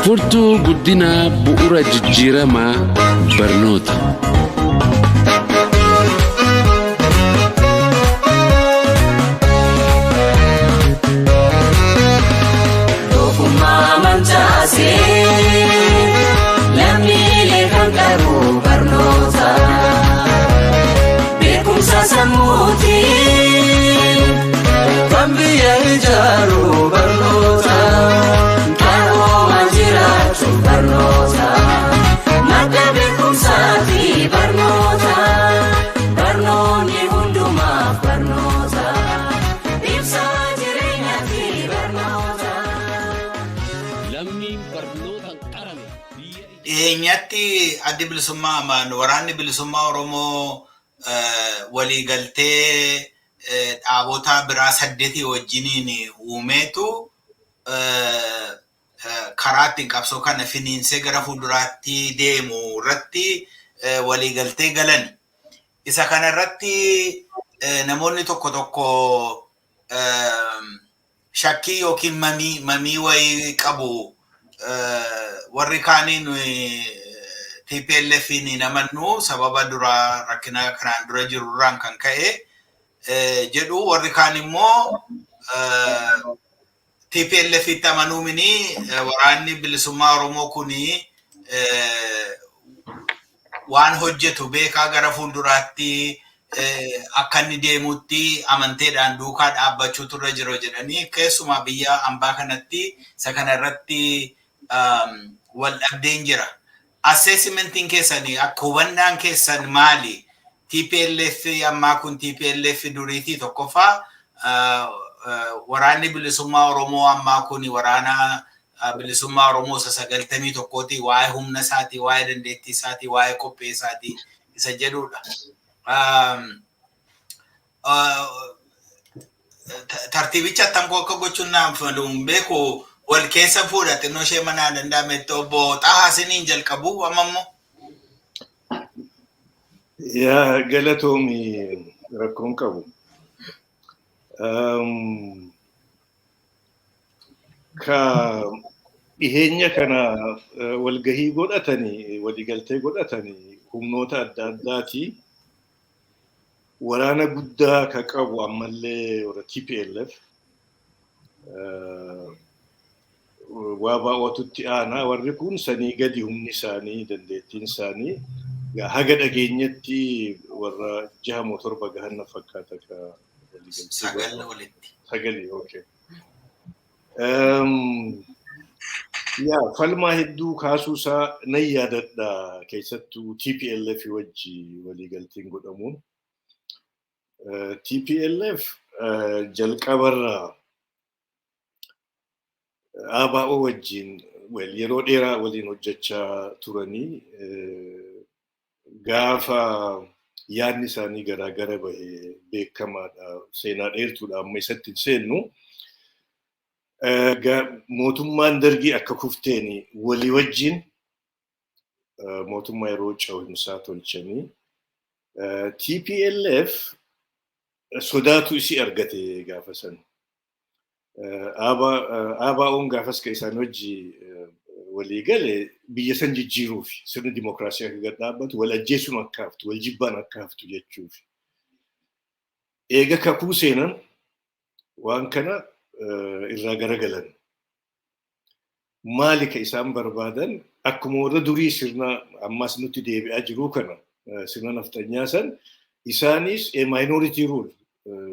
Furtuu guddinaa, bu'uura jijjiiramaa barnoota. Tokkummaa mancaasee lammiilee kan qabu barnoota. Beekumsa sammuutiin kan biyya ijaaru barnoota. Qaroomaan jiraachuuf barnoota. Madda beekumsaati barnoota. Barnoonni hundumaaf barnoota. Ibsaa jireenyaati barnoota. Lammiin barnootaan qarame biyya Dhiyeenyatti addi bilisummaa amaan waraanni bilisummaa Oromoo waliigaltee dhaabota biraa saddeetii wajjiniin uumeetu karaa ittiin qabsoo kana finiinsee gara fuulduraatti deemu irratti waliigaltee galan. Isa kana irratti namoonni tokko tokko shakkii yookiin mamii wayii qabu. Warri kaaniin TPLF hin amannu, sababa dura rakkina kanaan dura jiru irraan kan ka'e jedhu. Warri kaan immoo TPLF itti amanuumini waraanni bilisummaa Oromoo kuni waan hojjetu beekaa gara fuulduraatti akka inni deemutti amanteedhaan duukaa dhaabbachuutu irra jiru jedhanii, keessumaa biyya ambaa kanatti isa kana irratti wal dhabdeen jira. Assessmentiin keessanii, akka hubannaan keessan maali? TPLF ammaa kun TPLF duriitii tokkoffaa, waraanni bilisummaa Oromoo ammaa kun waraana bilisummaa Oromoo isa 91ti, waa'ee humna isaatii, waa'ee dandeettii isaatii, waa'ee qophii isaatii isa jedhudha. Tartiibicha attam akka gochuun naaf malu hin beeku, wal keessa fuudha xinnoo ishee manaa danda'ametti. Obbo Xahaa, isiniin jalqabu amma immoo. Yaa galatoomi, rakkoon qabu. Ka dhiheenya kana walgahii godhatanii, waliigaltee godhatanii humnoota adda addaati. Waraana guddaa ka qabu ammallee warra TPLF. Waa baa'ootutti aanaa, warri kun sanii gadi humni isaanii, dandeettiin isaanii haga dhageenyetti warra jaha moo torba gahan na fakkaata ka waliigaltee Sagal godhan. Walitti. Sagali, okay. Yaa falmaa hedduu kaasuu isaa nan yaadadha, keessattuu TPLF wajji waliigalteen godhamuun. TPLF jalqabarraa ABO wajjin, well, yeroo dheeraa waliin hojjechaa turanii, gaafa yaadni isaanii garaagara bahe beekamaadha. Seenaa dheertuudha, amma isatti hin seennu. Mootummaan dargii akka kufteen walii wajjin mootummaa yeroo ce'umsaa tolchanii, TPLF sodaatu isii argate gaafa san. ABO'n gaafas ka isaan wajji walii gale biyya san jijjiiruuf, sirni dimokiraasii akka gad dhaabbatu, wal ajjeesuun akka haftu, wal jibbaan akka haftu jechuuf. Eega kakuu seenan waan kana irraa garagalan. Maali ka isaan barbaadan? Akkuma warra durii sirna ammas nutti deebi'aa jiru kana, sirna nafxanyaa san, isaanis minority rule,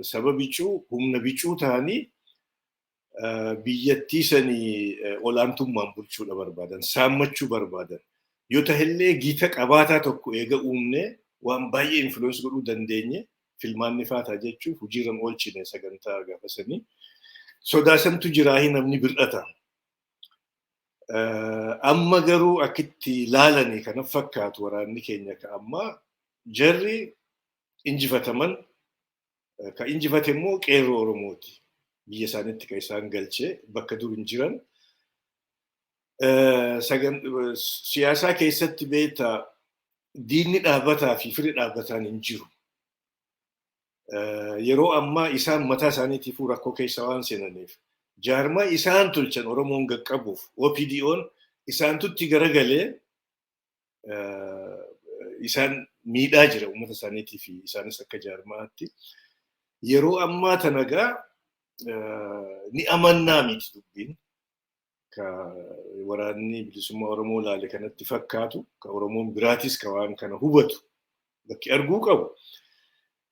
saba bicuu, humna bicuu ta'anii biyyattii sanii olaantummaan bulchuudha barbaadan, saammachuu barbaadan. Yoo ta'ellee gita qabaataa tokko eega uumne waan baay'ee influence godhuu dandeenye, filmaanni faataa jechuuf hojiirran oolchine sagantaa gaafa sanii. Sodaasantu jiraahi namni bir'ata. Amma garuu akkitti laalanii kana fakkaatu, waraanni keenya ka ammaa jarri injifataman, ka injifate immoo qeerroo Oromooti. Biyya isaaniitti ka isaan galchee bakka dur hin jiran. Siyaasaa keessatti beektaa, diinni dhaabbataa fi firri dhaabbataan hin jiru. Yeroo ammaa isaan mataa isaaniitiifuu rakkoo keessa waan seenaniif, jaarmaa isaan tolchan Oromoon qaqqabuuf OPDO'n Isaantutti garagalee isaan miidhaa jira uummata isaaniitii fi isaanis akka jaarmaatti. Yeroo ammaa tana egaa ni amannaa miti dubbiin. Ka waraanni bilisummaa Oromoo laale kanatti fakkaatu, ka Oromoon biraatis ka waan kana hubatu bakki arguu qabu.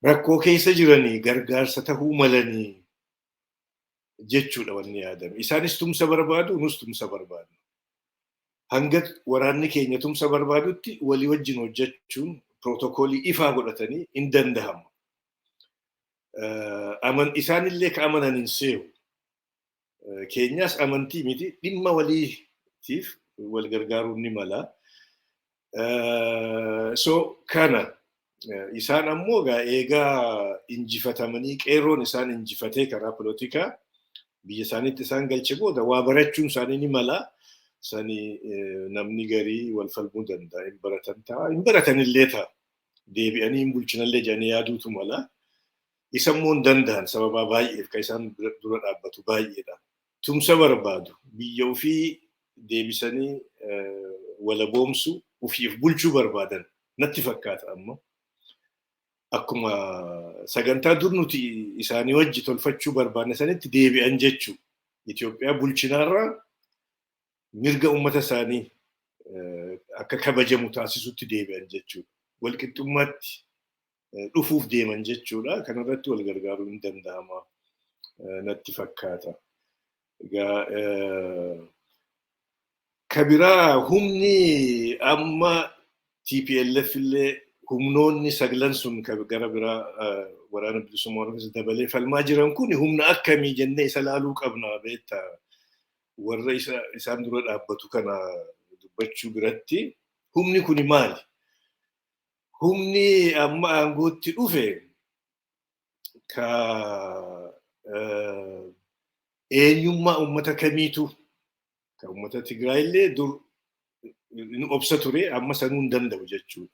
Rakkoo keessa jiranii gargaarsa tahuu malanii jechuudha wanni yaadame. Isaanis tumsa barbaadu, nus tumsa barbaadna. Hanga waraanni keenya tumsa barbaadutti walii wajjin hojjechuun pirootokoolii ifaa godhatanii hin danda'amu. Isaanillee ka amanan hin seehu. Keenyas amantii miti, dhimma waliitiif wal gargaaruun ni mala. So kana isaan ammoo eegaa injifatamanii qeerroon isaan injifatee karaa polotikaa biyya isaaniitti isaan galche booda waa barachuun isaanii ni mala. Sani namni garii wal falmuu danda'a. Hin baratan ta'a. Hin baratanillee ta'a. Deebi'anii hin bulchinallee jedhanii yaaduutu mala. Isa immoo hin danda'an sababaa baay'eef kan isaan dura dhaabbatu baay'eedha. Tumsa barbaadu. Biyya ofii deebisanii walaboomsu, ofiif bulchuu barbaadan natti fakkaata amma. Akkuma sagantaa dur nuti isaanii wajji tolfachuu barbaanne sanitti deebi'an jechuu. Itoophiyaa bulchinaarraa mirga uummata isaanii akka kabajamu taasisutti deebi'an jechuudha. Walqixxummaatti dhufuuf deeman jechuudha. Kanarratti wal gargaaruun hin danda'ama natti fakkaata. Egaa kabiraa humni amma TPLF illee humnoonni saglan sun gara biraa waraana bilisummaa Oromoo dabalee falmaa jiran kun humna akkamii jennee isa laaluu qabna beektaa. Warra isaan dura dhaabbatu kana dubbachuu biratti humni kuni maali? Humni amma aangootti dhufe ka eenyummaa uummata kamiitu ka uummata Tigraay illee dur inni obsa ture amma sanuu hin danda'u jechuudha.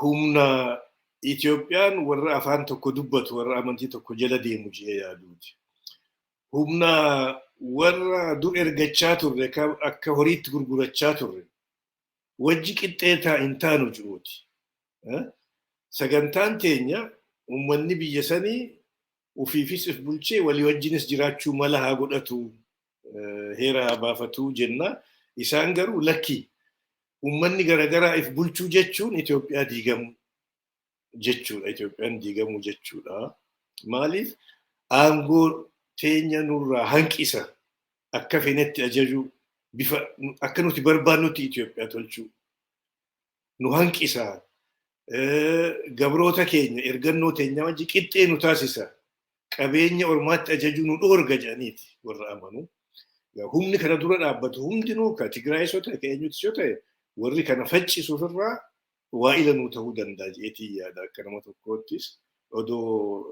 Humna Itoophiyaan warra afaan tokko dubbatu, warra amantii tokko jala deemu jedhee yaaduuti. Humna warra dur ergachaa turre, akka horiitti gurgurachaa turre wajji qixxee hin taanu jiruuti. Sagantaan teenya uummanni biyya sanii ofiifis if bulchee walii wajjinis jiraachuu mala haa godhatu, heera haa baafatu jenna. Isaan garuu lakki, uummanni garaagaraa if bulchuu jechuun Itoophiyaa diigamuu jechuudha. Itoophiyaan diigamuu jechuudha. Maaliif aangoo teenya nurraa hanqisa, akka feenetti ajajuu, bifa akka nuti barbaannutti Itoophiyaa tolchuu nu hanqisa. Gabroota keenya ergannoo teenya wajji qixxee nu taasisa. Qabeenya ormaatti ajajuu nu dhoorga jedhaniiti warra amanu. Humni kana dura dhaabbatu hundinuu ka Tigraayis yoo ta'e, ka eenyutis yoo ta'e, warri kana faccisuuf irraa waa ilanuu ta'uu danda'a jedheetii yaada akka nama tokkoottis. Odoo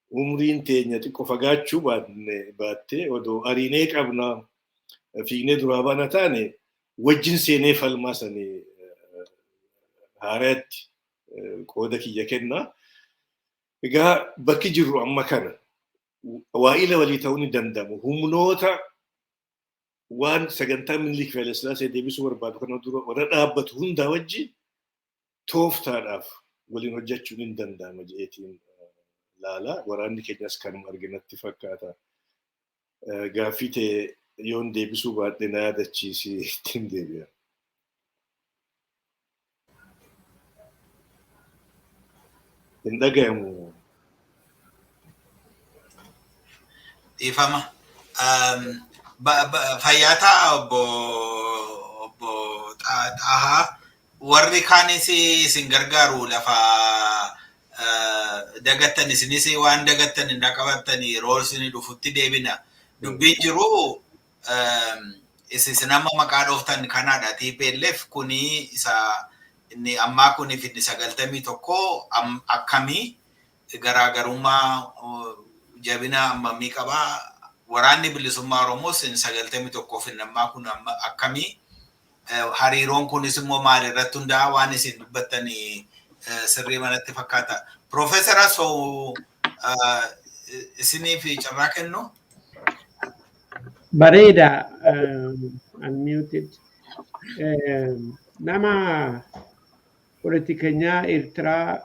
umriin teenya xiqqoo fagaachuu baattee, odoo ariinee qabna fiignee duraa baana taane, wajjin seenee falmaa sanii haaraatti qooda kiyya kenna. Egaa bakki jirru amma kana waa ila walii ta'uu ni danda'amu. Humnoota waan sagantaa Minilik fi Hayilasillaasee deebisuu barbaadu kana dura warra dhaabbatu hundaa wajjin tooftaadhaaf waliin hojjechuun hin danda'ama jedheetiin laala. Waraanni keenyas kanuma arginatti fakkaata. Gaaffii ta'e yoon deebisuu baadhe na yaadachiisi, ittiin deebi'a. Hin dhagayamu. Dhiifama. Fayyaa ta'a obbo Xaahaa. Warri kaanis isin gargaaru, lafa dagattan isinis waan dagattan hin qabattan, yeroo isin dhufutti deebina. Dubbiin jiru isin amma maqaa dhooftan kanaadha. TPLF kuni isa inni ammaa kuni fi inni 91 akkamii, garaagarummaa jabina ammamii qabaa? Waraanni bilisummaa Oromoos inni 91 fi ammaa kun akkamii? Hariiroon kunis immoo maalirratti hundaa'a? Waan isin dubbattanii sirrii manatti fakkaata. Piroofeesar Asfaw, isiniif carraa kennu. Bareeda, unmuted. Nama politikanyaa Eertiraa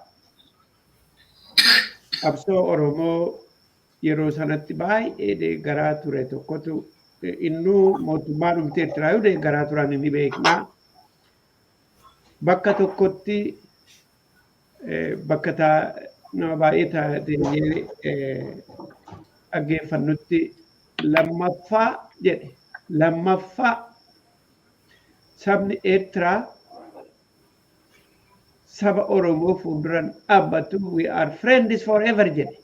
qabsoo Oromoo yeroo sanatti baay'ee deeggaraa ture tokkotu, innuu mootummaa dhumte Eertiraa yoo deeggaraa turan ni beekna. Bakka tokkotti, bakka nama baay'ee taatee dhaggeeffannutti, "Lammaffaa," jedhe, "lammaffaa sabni Eertiraa saba Oromoo fuulduran dhaabbatu, we are friends forever," jedhe.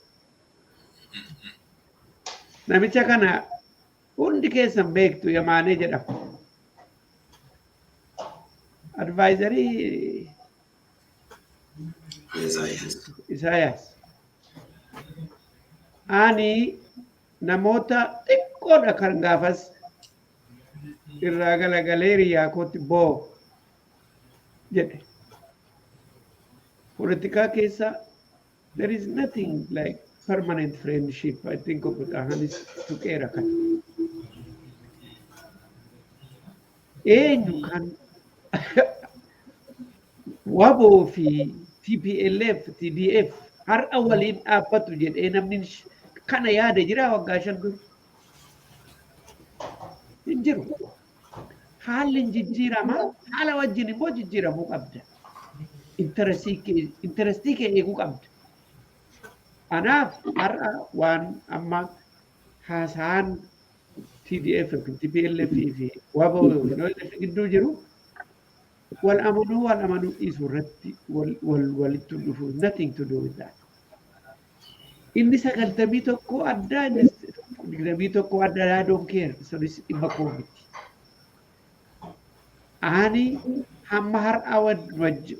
Namicha kana hundi keessan beektu, Yamaanee jedhama. Advisorii Isaayaas. Ani namoota xiqqoodha kan gaafas irraa galagalee hiriyaa kootti boo jedhe. Poolitikaa keessa there is nothing like permanent friendship. I think Obbo Xahanis tuqeera kana. Eenyu kan WABOO fi TPLF, TDF har'a waliin dhaabbatu jedhee namni kana yaade jira waggaa 5 dura? Hin jiru. Haalli hin jijjiirama, haala wajjin immoo jijjiiramuu qabda. Interestii kee eeguu qabda. Kanaaf har'a waan amma haasa'an TDF yookiin TPLF fi WABOO yookiin OLF gidduu jiru wal amanuu, wal amanuu dhiisuu irratti wal walitti dhufu, nothing to do with that. Inni 91 addaa, inni 21 adda, I don't care, sunis dhimma koo miti. Ani hamma har'a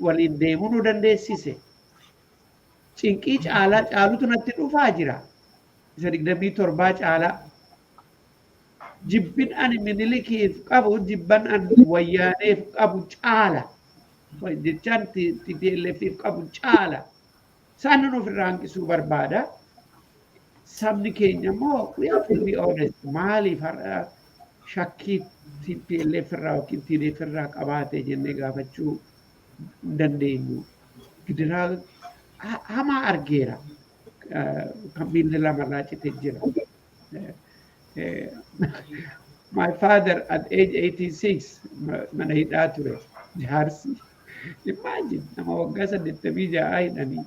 waliin deemuu nu dandeessise. Cinqii caalaa caalutu natti dhufaa jira. Isa 27 caalaa. Jibbin ani Minilikiif qabu jibban ani Wayyaaneef qabu caala. Jechaan TPLFif qabu caala. Isaan ofirraa hanqisuu barbaada. Sabni keenya immoo, we have to be honest, maaliif har'a shakkii TPLF irraa yookiin TDF irraa qabaate jennee gaafachuu hin dandeenyu. Gidiraa hamaa argeera. Kan miilli lamarraa cite jira. My father at age 86 mana hidhaa ture. Jaarsi. Imagine, nama waggaa 86 hidhanii.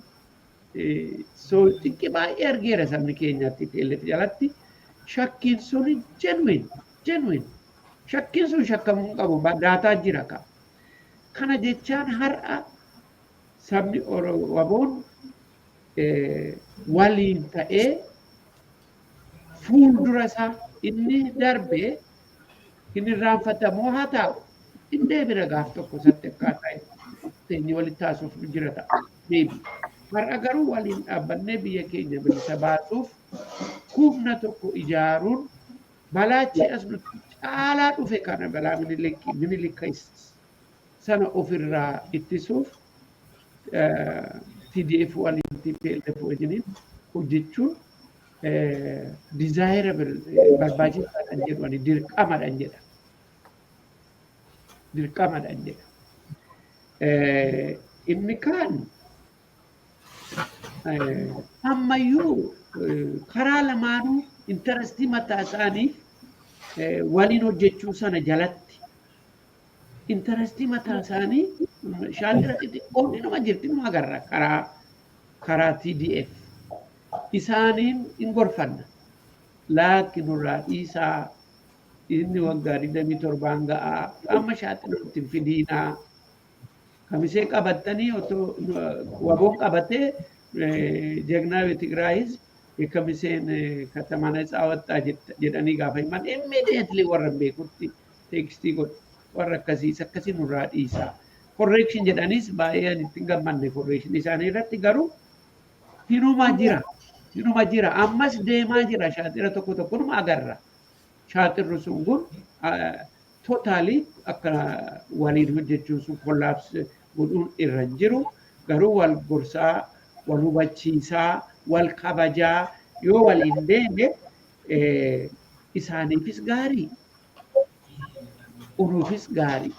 So xiqqi baay'ee argeera sabni keenya TPLF jalatti. Shakkiin sun genuine, genuine. Shakkiin sun shakkamuu hin qabu, daataa jira ka. Kana jechaan har'a sabni WABOon waliin ta'ee fuuldura isaa inni darbee hin irraanfatamoo haa ta'u, hin deebina gaaf tokko isatti akkaataa teenyee walitti haasuuf jira ta'a. Maybe. Har'a garuu waliin dhaabbannee biyya keenya bilisa baasuuf humna tokko ijaaruun balaachi as nuti caalaa dhufe kana, balaa Minilik sana ofirraa ittisuuf, TDF waliin, TPLF wajjiniin hojjechuun desirable, barbaachisaadhaan jedhu, ani dirqamadhaan jedha. Dirqamadhaan jedha. Inni kaan ammayyuu karaa lamaanuu interestii mataa isaanii waliin hojjechuu sana jalatti interestii mataa isaanii shaandira xixiqqoon inuma jirti, inuma agarra karaa TDF. Isaaniin hin gorfanna. Laakki, nurraa dhiisaa, inni waggaa 27n ga'aa, amma shaaxila nutti hin fidiinaa. Kamisee qabattanii otoo WABOon qabatee ጀግናው የትግራይ ህዝብ የከሚሴን ከተማ ነፃ ወጣ jedhanii gaafa himan, immediately warra beekutti textii godhu, warra akkasiis akkasii nurraa dhiisaa. Correction jedhanis baay'ee ani ittiin gammanne correction isaanii irratti, garuu hinuma jira. Hinuma jira. Ammas deemaa jira, shaaxira tokko tokko numa agarra. Shaaxirri sun kun totally akka waliin hojjechuun sun collapse godhuun irra hin jiru. Garuu wal gorsaa, wal hubachiisaa, wal kabajaa yoo waliin deeme Isaaniifis gaarii, unuufis gaarii.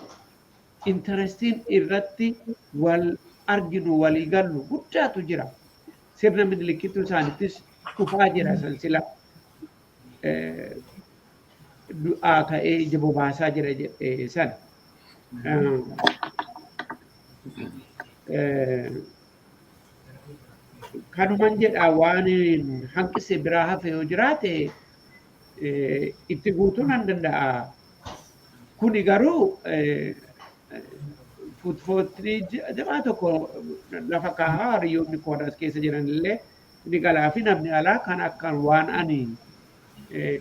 Interestiin irratti wal arginu, walii gallu guddaatu jira. Sirna Minilikitu isaanittis dhufaa jira, san sila du'aa ka'ee ija bobaasaa jira jedhee san. Kanuman jedha, waan hanqise biraa hafe yoo jiraate itti guutuu nan danda'a. Kuni garuu futfootni jabaa tokko lafa kaahaa, hiriyoonni koo as keessa jiran illee ni galaa fi namni alaa kan akkan waan ani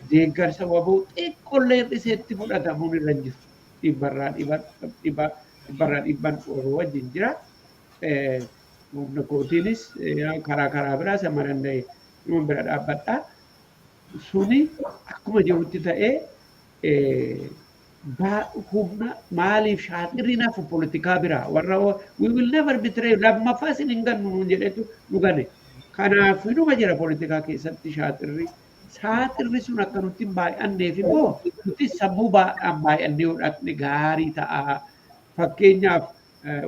deeggarsa WBO xiqqollee hir'iseetti fudhatamuun irra hin jiru. Dhibbarraa dhibbarraa dhibban WBO wajjin jira. Humna kootiinis karaa karaa biraa sama danda'e dhuma bira dhaabbadha. Suni akkuma jirutti ta'ee, humna maaliif shaaxirri nafu politikaa biraa warra "We will never betray, lammaffaa isin hin gannu" nuun jedhetu nu gane. Kanaaf inuma jira politikaa keessatti shaaxirri. Shaaxirri sun akka nutti hin baay'anneef immoo nuti sammuu baadhaan baay'annee yoo dhaqne gaarii ta'a. Fakkeenyaaf,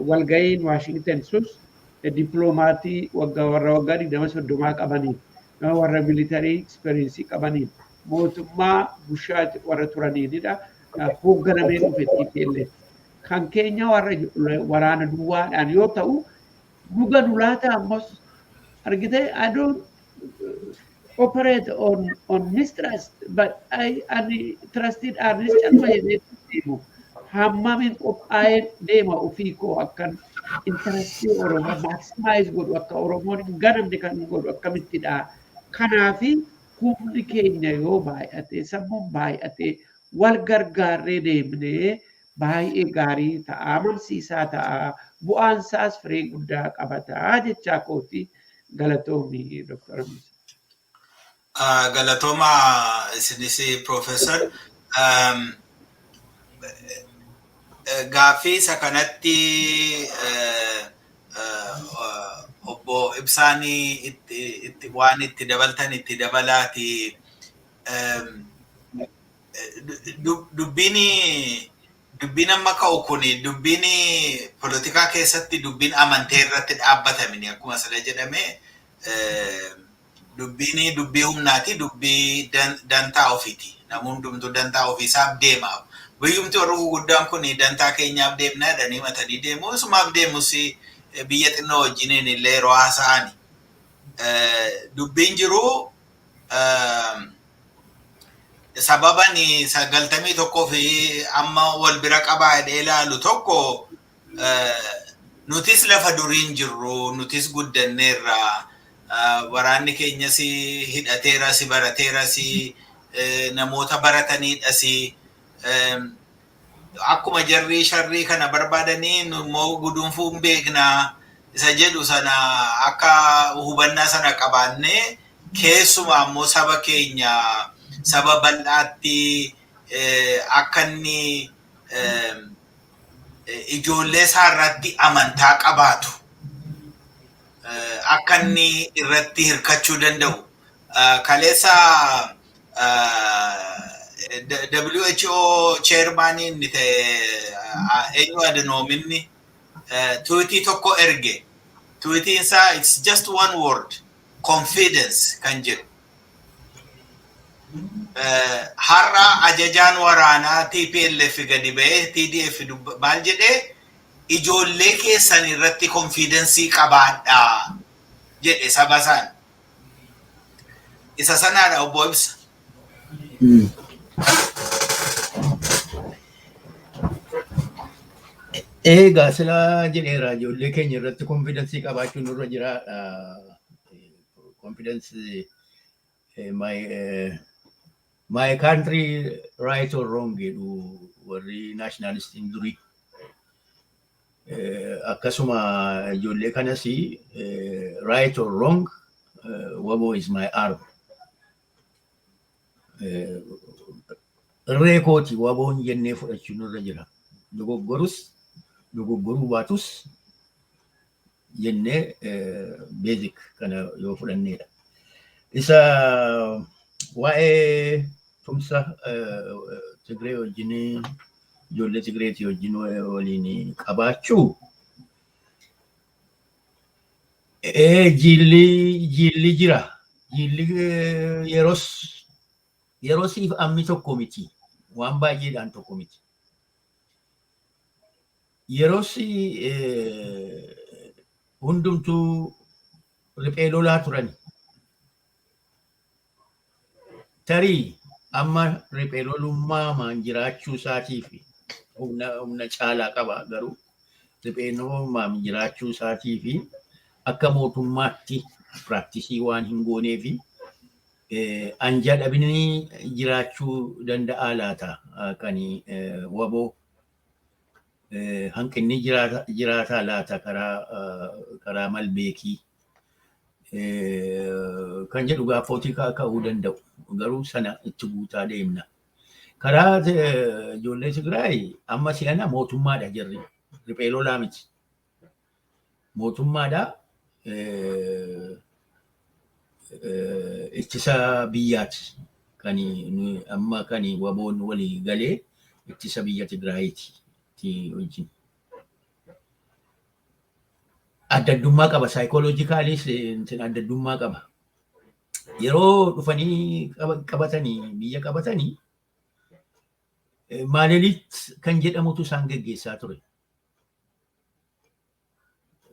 walga'iin Waashington sus dippiloomatii waggaa warra waggaa 20 30 qabaniin, warra military experience qabaniin, mootummaa bushaa warra turaniinidha. Hoogganamee dhufe TPLF. Kan keenya warra waraana duwwaadhaan yoo ta'u dhuga nu laata ammos argite. I don't operate on mistrust, but I ani trusted arnis calma jedhee deemu hammamin qophaa'ee deema ofii koo akkan interestii Oromoo maximize godhu, akka Oromoon hin ganamne kan godhu akkamittidha. Kanaafi humni keenya yoo baay'ate, sammuun baay'ate, wal gargaarree deemnee baay'ee gaarii ta'a, amansiisaa ta'a, bu'aan isaas firee guddaa qabata jechaa kooti. Galatoomi, Dr. Amisa. Galatooma isinis, Professor. Gaaffii isa kanatti obbo Ibsaanii itti waan itti dabaltan itti dabalaati. Dubbiin amma ka'u kun dubbiin polotikaa keessatti dubbiin amantee irratti dhaabbatamini. Akkuma sila jedhame, dubbiin dubbii humnaati, dubbii dantaa ofiiti. Namni hundumtuu dantaa ofiisaaf deema. Biyyumti warri guguddaan kun dantaa keenyaaf deemna jedhanii matanii deemu. Isumaaf deemus biyya xinnoo wajjiniin illee yeroo haasa'ani. Dubbiin jiru sababan 91 fi amma wal bira qabaa jedhee ilaalu tokko, nutis lafa duriin jirru, nutis guddanneerra, waraanni keenyas hidhateeras, barateeras, namoota barataniidhas. Akkuma jarrii sharrii kana barbaadanii immoo guduunfuu hin beeknaa isa jedhu sana akka hubannaa sana qabaannee, keessumaa immoo saba keenya saba bal'aatti akka inni ijoollee isaa irratti amantaa qabaatu, akka inni irratti hirkachuu danda'u. Kaleessa WHO chairmaniin inni ta'e eenyu, Adanoominni tweetii tokko erge. Tweetiin isaa it's just one word, "confidence" kan jedhu. Har'a ajajaan waraanaa TPLF gadi ba'ee TDF maal jedhee, "Ijoollee keessan irratti confidence qabaadhaa" jedhe saba isaan. Isa sanaadha, obbo Ibsa. Egaa silaa jedheera, ijoollee keenya irratti confidence qabaachuun nurra jira. Confidence, my country right or wrong jedhu warri nationalistiin durii. Akkasuma ijoollee kanas right or wrong, WBO is my arm. Irree kooti WBOn jennee fudhachuun nurra jira. Dogoggorus dogoggoruu baatus jennee basic kana yoo fudhanneedha. Isa waa'ee Tumsa Tigree wajjin, ijoollee Tigreetii wajjin waliin qabaachuu, jilli jira. Jilli yerosiif ammi tokko miti. Waan baay'eedhaan tokko miti. Yeros hundumtuu riphee lolaa turan. Tarii amma riphee lolummaa maan jiraachuu isaatiif humna caalaa qaba, garuu riphee lolummaan jiraachuu isaatiif akka mootummaatti practice waan hin goonee fi anjaa dhabinni jiraachuu danda'a laata, kan WABOO hanqinni jiraataa laata karaa malbeekii kan jedhu gaaffootii ka'uu danda'u, garuu sana itti guutaa deemna. Karaa ijoollee Tigraay amma si'ana mootummaadha, jirri riphee lolaa miti. Mootummaadha, ittisa biyyaati kan amma kan WABOon walii galee ittisa biyya Tigraayiiti wajjin. Adda addummaa qaba, psychologically adda addummaa qaba. Yeroo dhufanii qabatanii biyya qabatanii, Maalelit kan jedhamutu isaan geggeessaa ture.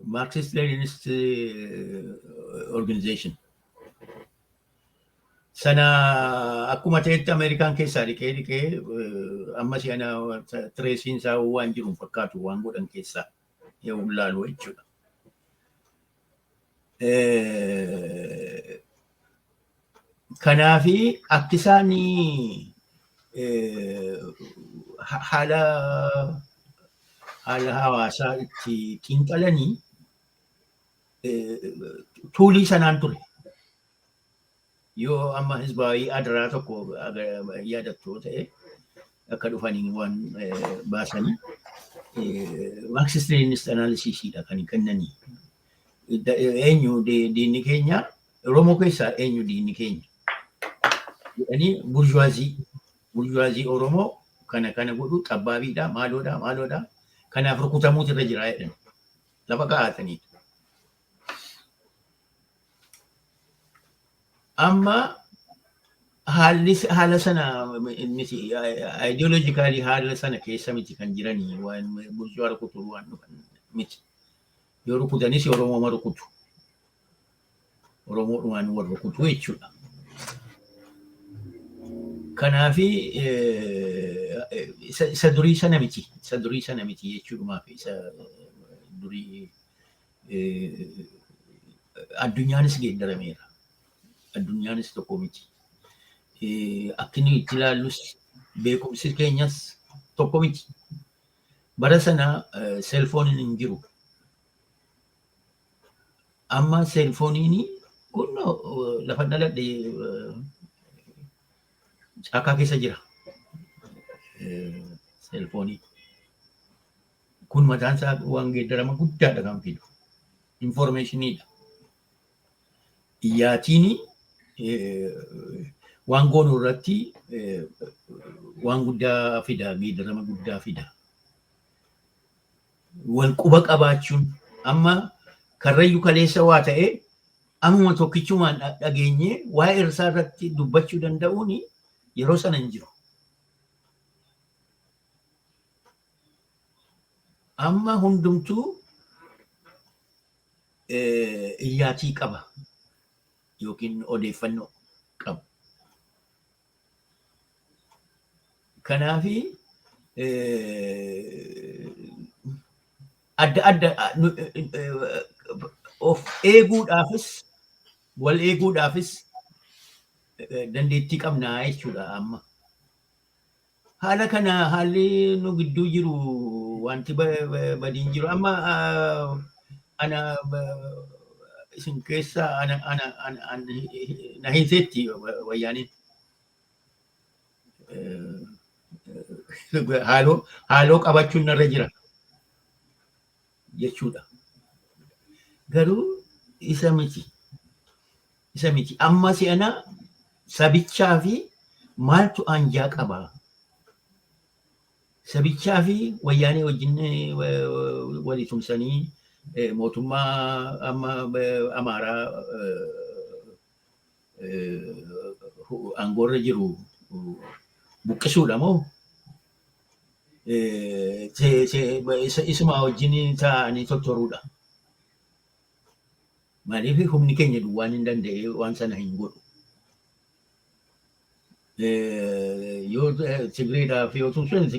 Marxist Leninist Organization. Sana akkuma ta'etti Ameerikaan keessaa dhiqee dhiqee amma si'ana trace-iin isaa waan jiru fakkaatu, waan godhan keessaa yoo ilaalu jechuudha. Kanaafi akki isaan haala hawaasaa itti xiinxalanii tuulii sanaan ture. Yoo amma hizbaawii adaraa tokko yaadattu ta'e, akka dhufanii waan baasanii Marxist Leninist analysis-iidha kan kennanii. Eenyu diinni keenya? Oromoo keessaa eenyu diinni keenya jedhanii, burjuwaazii Oromoo kana kana godhu, xabbaabiidha, maaloodha, maaloodha, kanaaf rukutamuutu irra jira jedhan lafa kaa'atanii. Amma haalli haala sana miti, ideologically haala sana keessa miti kan jiranii, waan burjuwaa rukutuu waan dhufan miti. Yoo rukutanis Oromoo rukutu. Oromoodhumaan wal rukutu jechuudha. Kanaafi isa durii sana miti. Isa durii sana miti jechuudhumaaf, isa durii addunyaanis geeddarameera. Addunyaanis tokko miti. Akki inni itti ilaallus, beekumsi keenyas tokko miti. Bara sana cellphone-iin hin jiru. Amma cellphone-iin kun lafa dhaladhe caakaa keessa jira. Cellphone-ii. Kun mataan isaa waan geeddarama guddaadha kan fidu. Information-iidha. Iyyaatiin waan goonu irratti waan guddaa fida, geeddarama guddaa fida. Wal quba qabaachuun, amma Karrayyuu kaleessa waa ta'ee ammuma tokkichumaan dhageenyee waa'ee isaa irratti dubbachuu danda'uun yeroo sana hin jiru. Amma hundumtuu iyyaatii qaba yookiin odeeffannoo qaba. Kanaafi adda adda of eeguudhaafis wal eeguudhaafis dandeettii qabnaa jechuudha amma. Haala kana haalli nu gidduu jiru wanti badiin jiru, amma ana isin keessa ana na hiiteetti wayyaaniin. Haaloo qabachuun narra jira jechuudha. Garuu isa miti. Isa miti. Amma si'ana sabichaa fi Maaltu anjaa qabaa? Sabichaa fi wayyaanee wajjin walii tumsanii mootummaa amma Amaaraa aangoorra jiru buqqisuudha moo isuma wajjin taa'anii tottoruudha? Maaliif humni keenya duwwaan hin danda'e waan sana hin godhu. Yoo Tigreedhaaf yoo tumsan,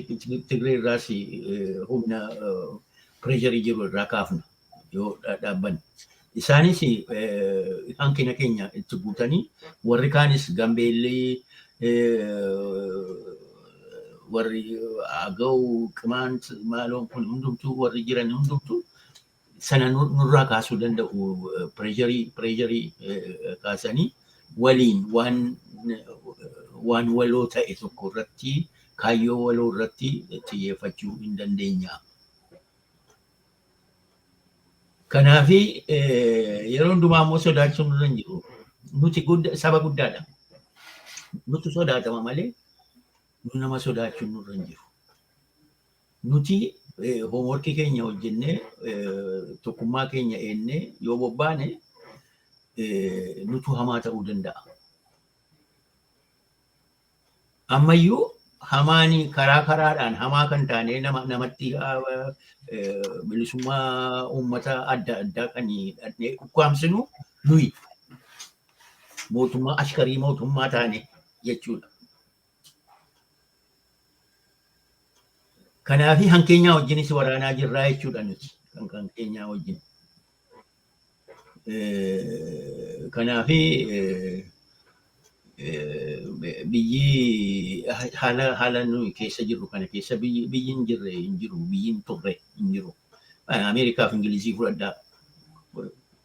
Tigree irraas humna pressure jiru irraa kaafna yoo dhaabbanne. Isaanis hanqina keenya itti guutanii, warri kaanis Gambeellee, warri Agaw, Qimaant, maaloon kun hundumtuu, warri jiran hundumtuu sana nurraa kaasuu danda'u. Pressure kaasanii waliin waan waloo ta'e tokko irratti, kaayyoo waloo irratti xiyyeeffachuu hin dandeenya. Kanaafi yeroo hundumaa immoo sodaachuun nurra hin jiru. Nuti saba guddaadha. Nuti sodaatama malee nu nama sodaachuun nurra hin jiru. Nuti homework keenya hojjennee, tokkummaa keenya eennee yoo bobbaane, nutu hamaa ta'uu danda'a. Ammayyuu hamaani karaa karaadhaan hamaa kan taane nama namatti bilisummaa uummata adda addaa kan dhaqnee ukkaamsinu nuyi mootummaa ashkarii mootummaa taane jechuudha. Kanaafi hankeenyaa wajjinis waraanaa jirraa jechuudha nuti kan keenyaa wajjin. Kanaafi biyyi haala nuyi keessa jirru kana keessa biyyi hin jirre hin jiru, biyyi hin turre hin jiru. Ameerikaa fi Ingilizii fudhadhaa.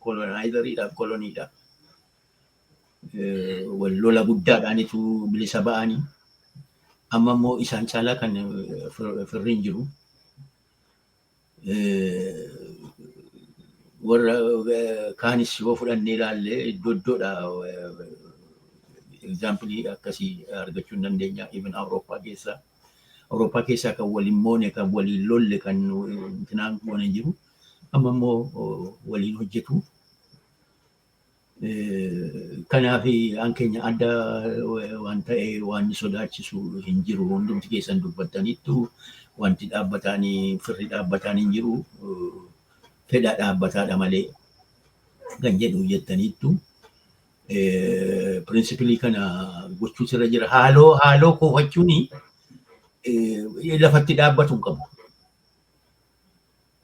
Colonizeriidhaaf koloniidha. Wal lola guddaadhaanitu bilisa ba'anii. Amma immoo isaan caalaa kan firri hin jiru. Warra kaanis yoo fudhannee ilaalle, iddoo iddoodha example akkasii argachuu hin dandeenya, even Awurooppaa keessaa. Awurooppaa keessaa kan waliin moone, kan waliin lolle, kan intinaan goone hin jiru. Amma immoo waliin hojjetu. Kanaaf an keenya adda waan ta'e waan sodaachisu hin jiru. Hundumti keessan dubbattaniittu, wanti dhaabbataanii firri dhaabbataan hin jiru. Fedha dhaabbataadha malee kan jedhu jettaniittu. Principle kana gochuutu irra jira. Haaloo koofachuun lafatti dhaabbatu hin qabu.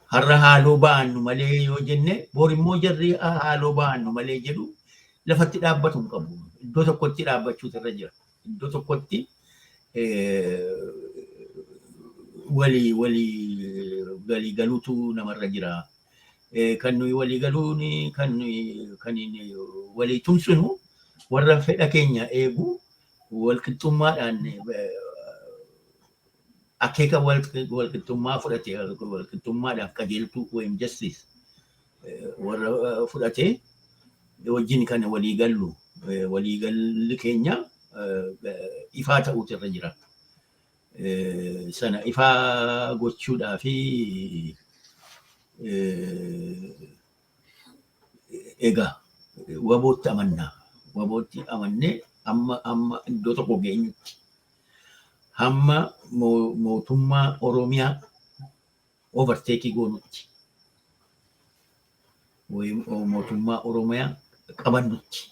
Har'a haaloo ba'annu malee yoo jenne, bor immoo jarri haaloo ba'annu malee jedhu. Lafatti dhaabbatu hin qabu. Iddoo tokkotti dhaabbachuutu irra jira. Iddoo tokkotti walii walii galuutu namarra jira. Kan nuyi walii galuun, kan nuyi kan walii tumsinu, warra fedha keenya eegu, walqixxummaadhaan akeeka walqixxummaa fudhate, walqixxummaadhaaf qajeeltuu wayim justice warra fudhate wajjin kan walii gallu, walii galli keenya ifaa ta'uutu irra jira. Sana ifaa gochuudhaa fi egaa WBOtti amannaa. WBOtti amannee amma iddoo tokko geenyutti, hamma mootummaa Oromiyaa overtake goonutti, mootummaa Oromiyaa qabannutti.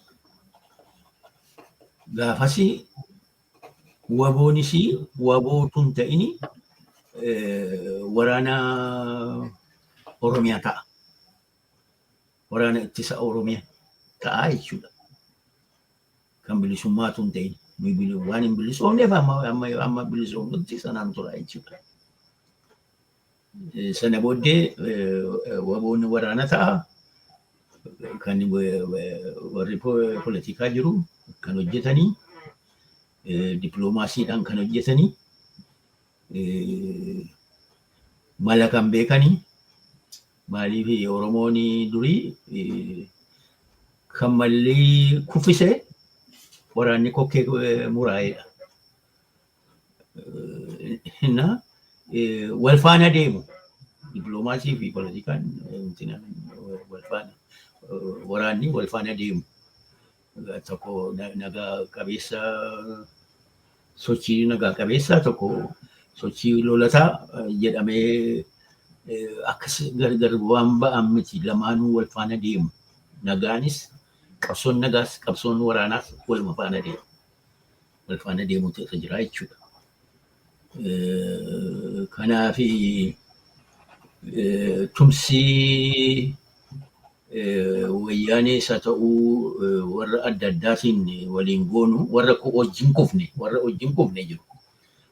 Gaafasi WBOnis WBOtu hin ta'ini waraana Oromiyaa ta'a. Waraana ittisa Oromiyaa ta'a jechuudha. Kan bilisummaatu hin ta'in. Waan hin bilisoomneef amma bilisoomnutti sanaan tura jechuudha. Sana booddee WBOn waraana ta'a. Kan warri poolitikaa jiru kan hojjetanii, dippiloomaasiidhaan kan hojjetanii, mala kan beekanii. Maaliif Oromoon durii kan malli kuffise waraanni kokkee muraa'edha. Na wal faana deemu. Dippiloomaasii fi poolitikaan wal faana, waraanni wal faana deemu. Tokko nagaa qabeessa, sochii nagaa qabeessa, tokko sochii lolataa jedhamee akkas gargar waan ba'an miti, lamaanuu wal faana deemu. Nagaanis, qabsoon nagaas, qabsoon waraanaas waluma faana deemu. Wal faana deemuutu irra jira jechuudha. Kanaafi tumsii wayyaanees haa ta'uu, warra adda addaatiin waliin goonu, warra wajjin kufne jiru.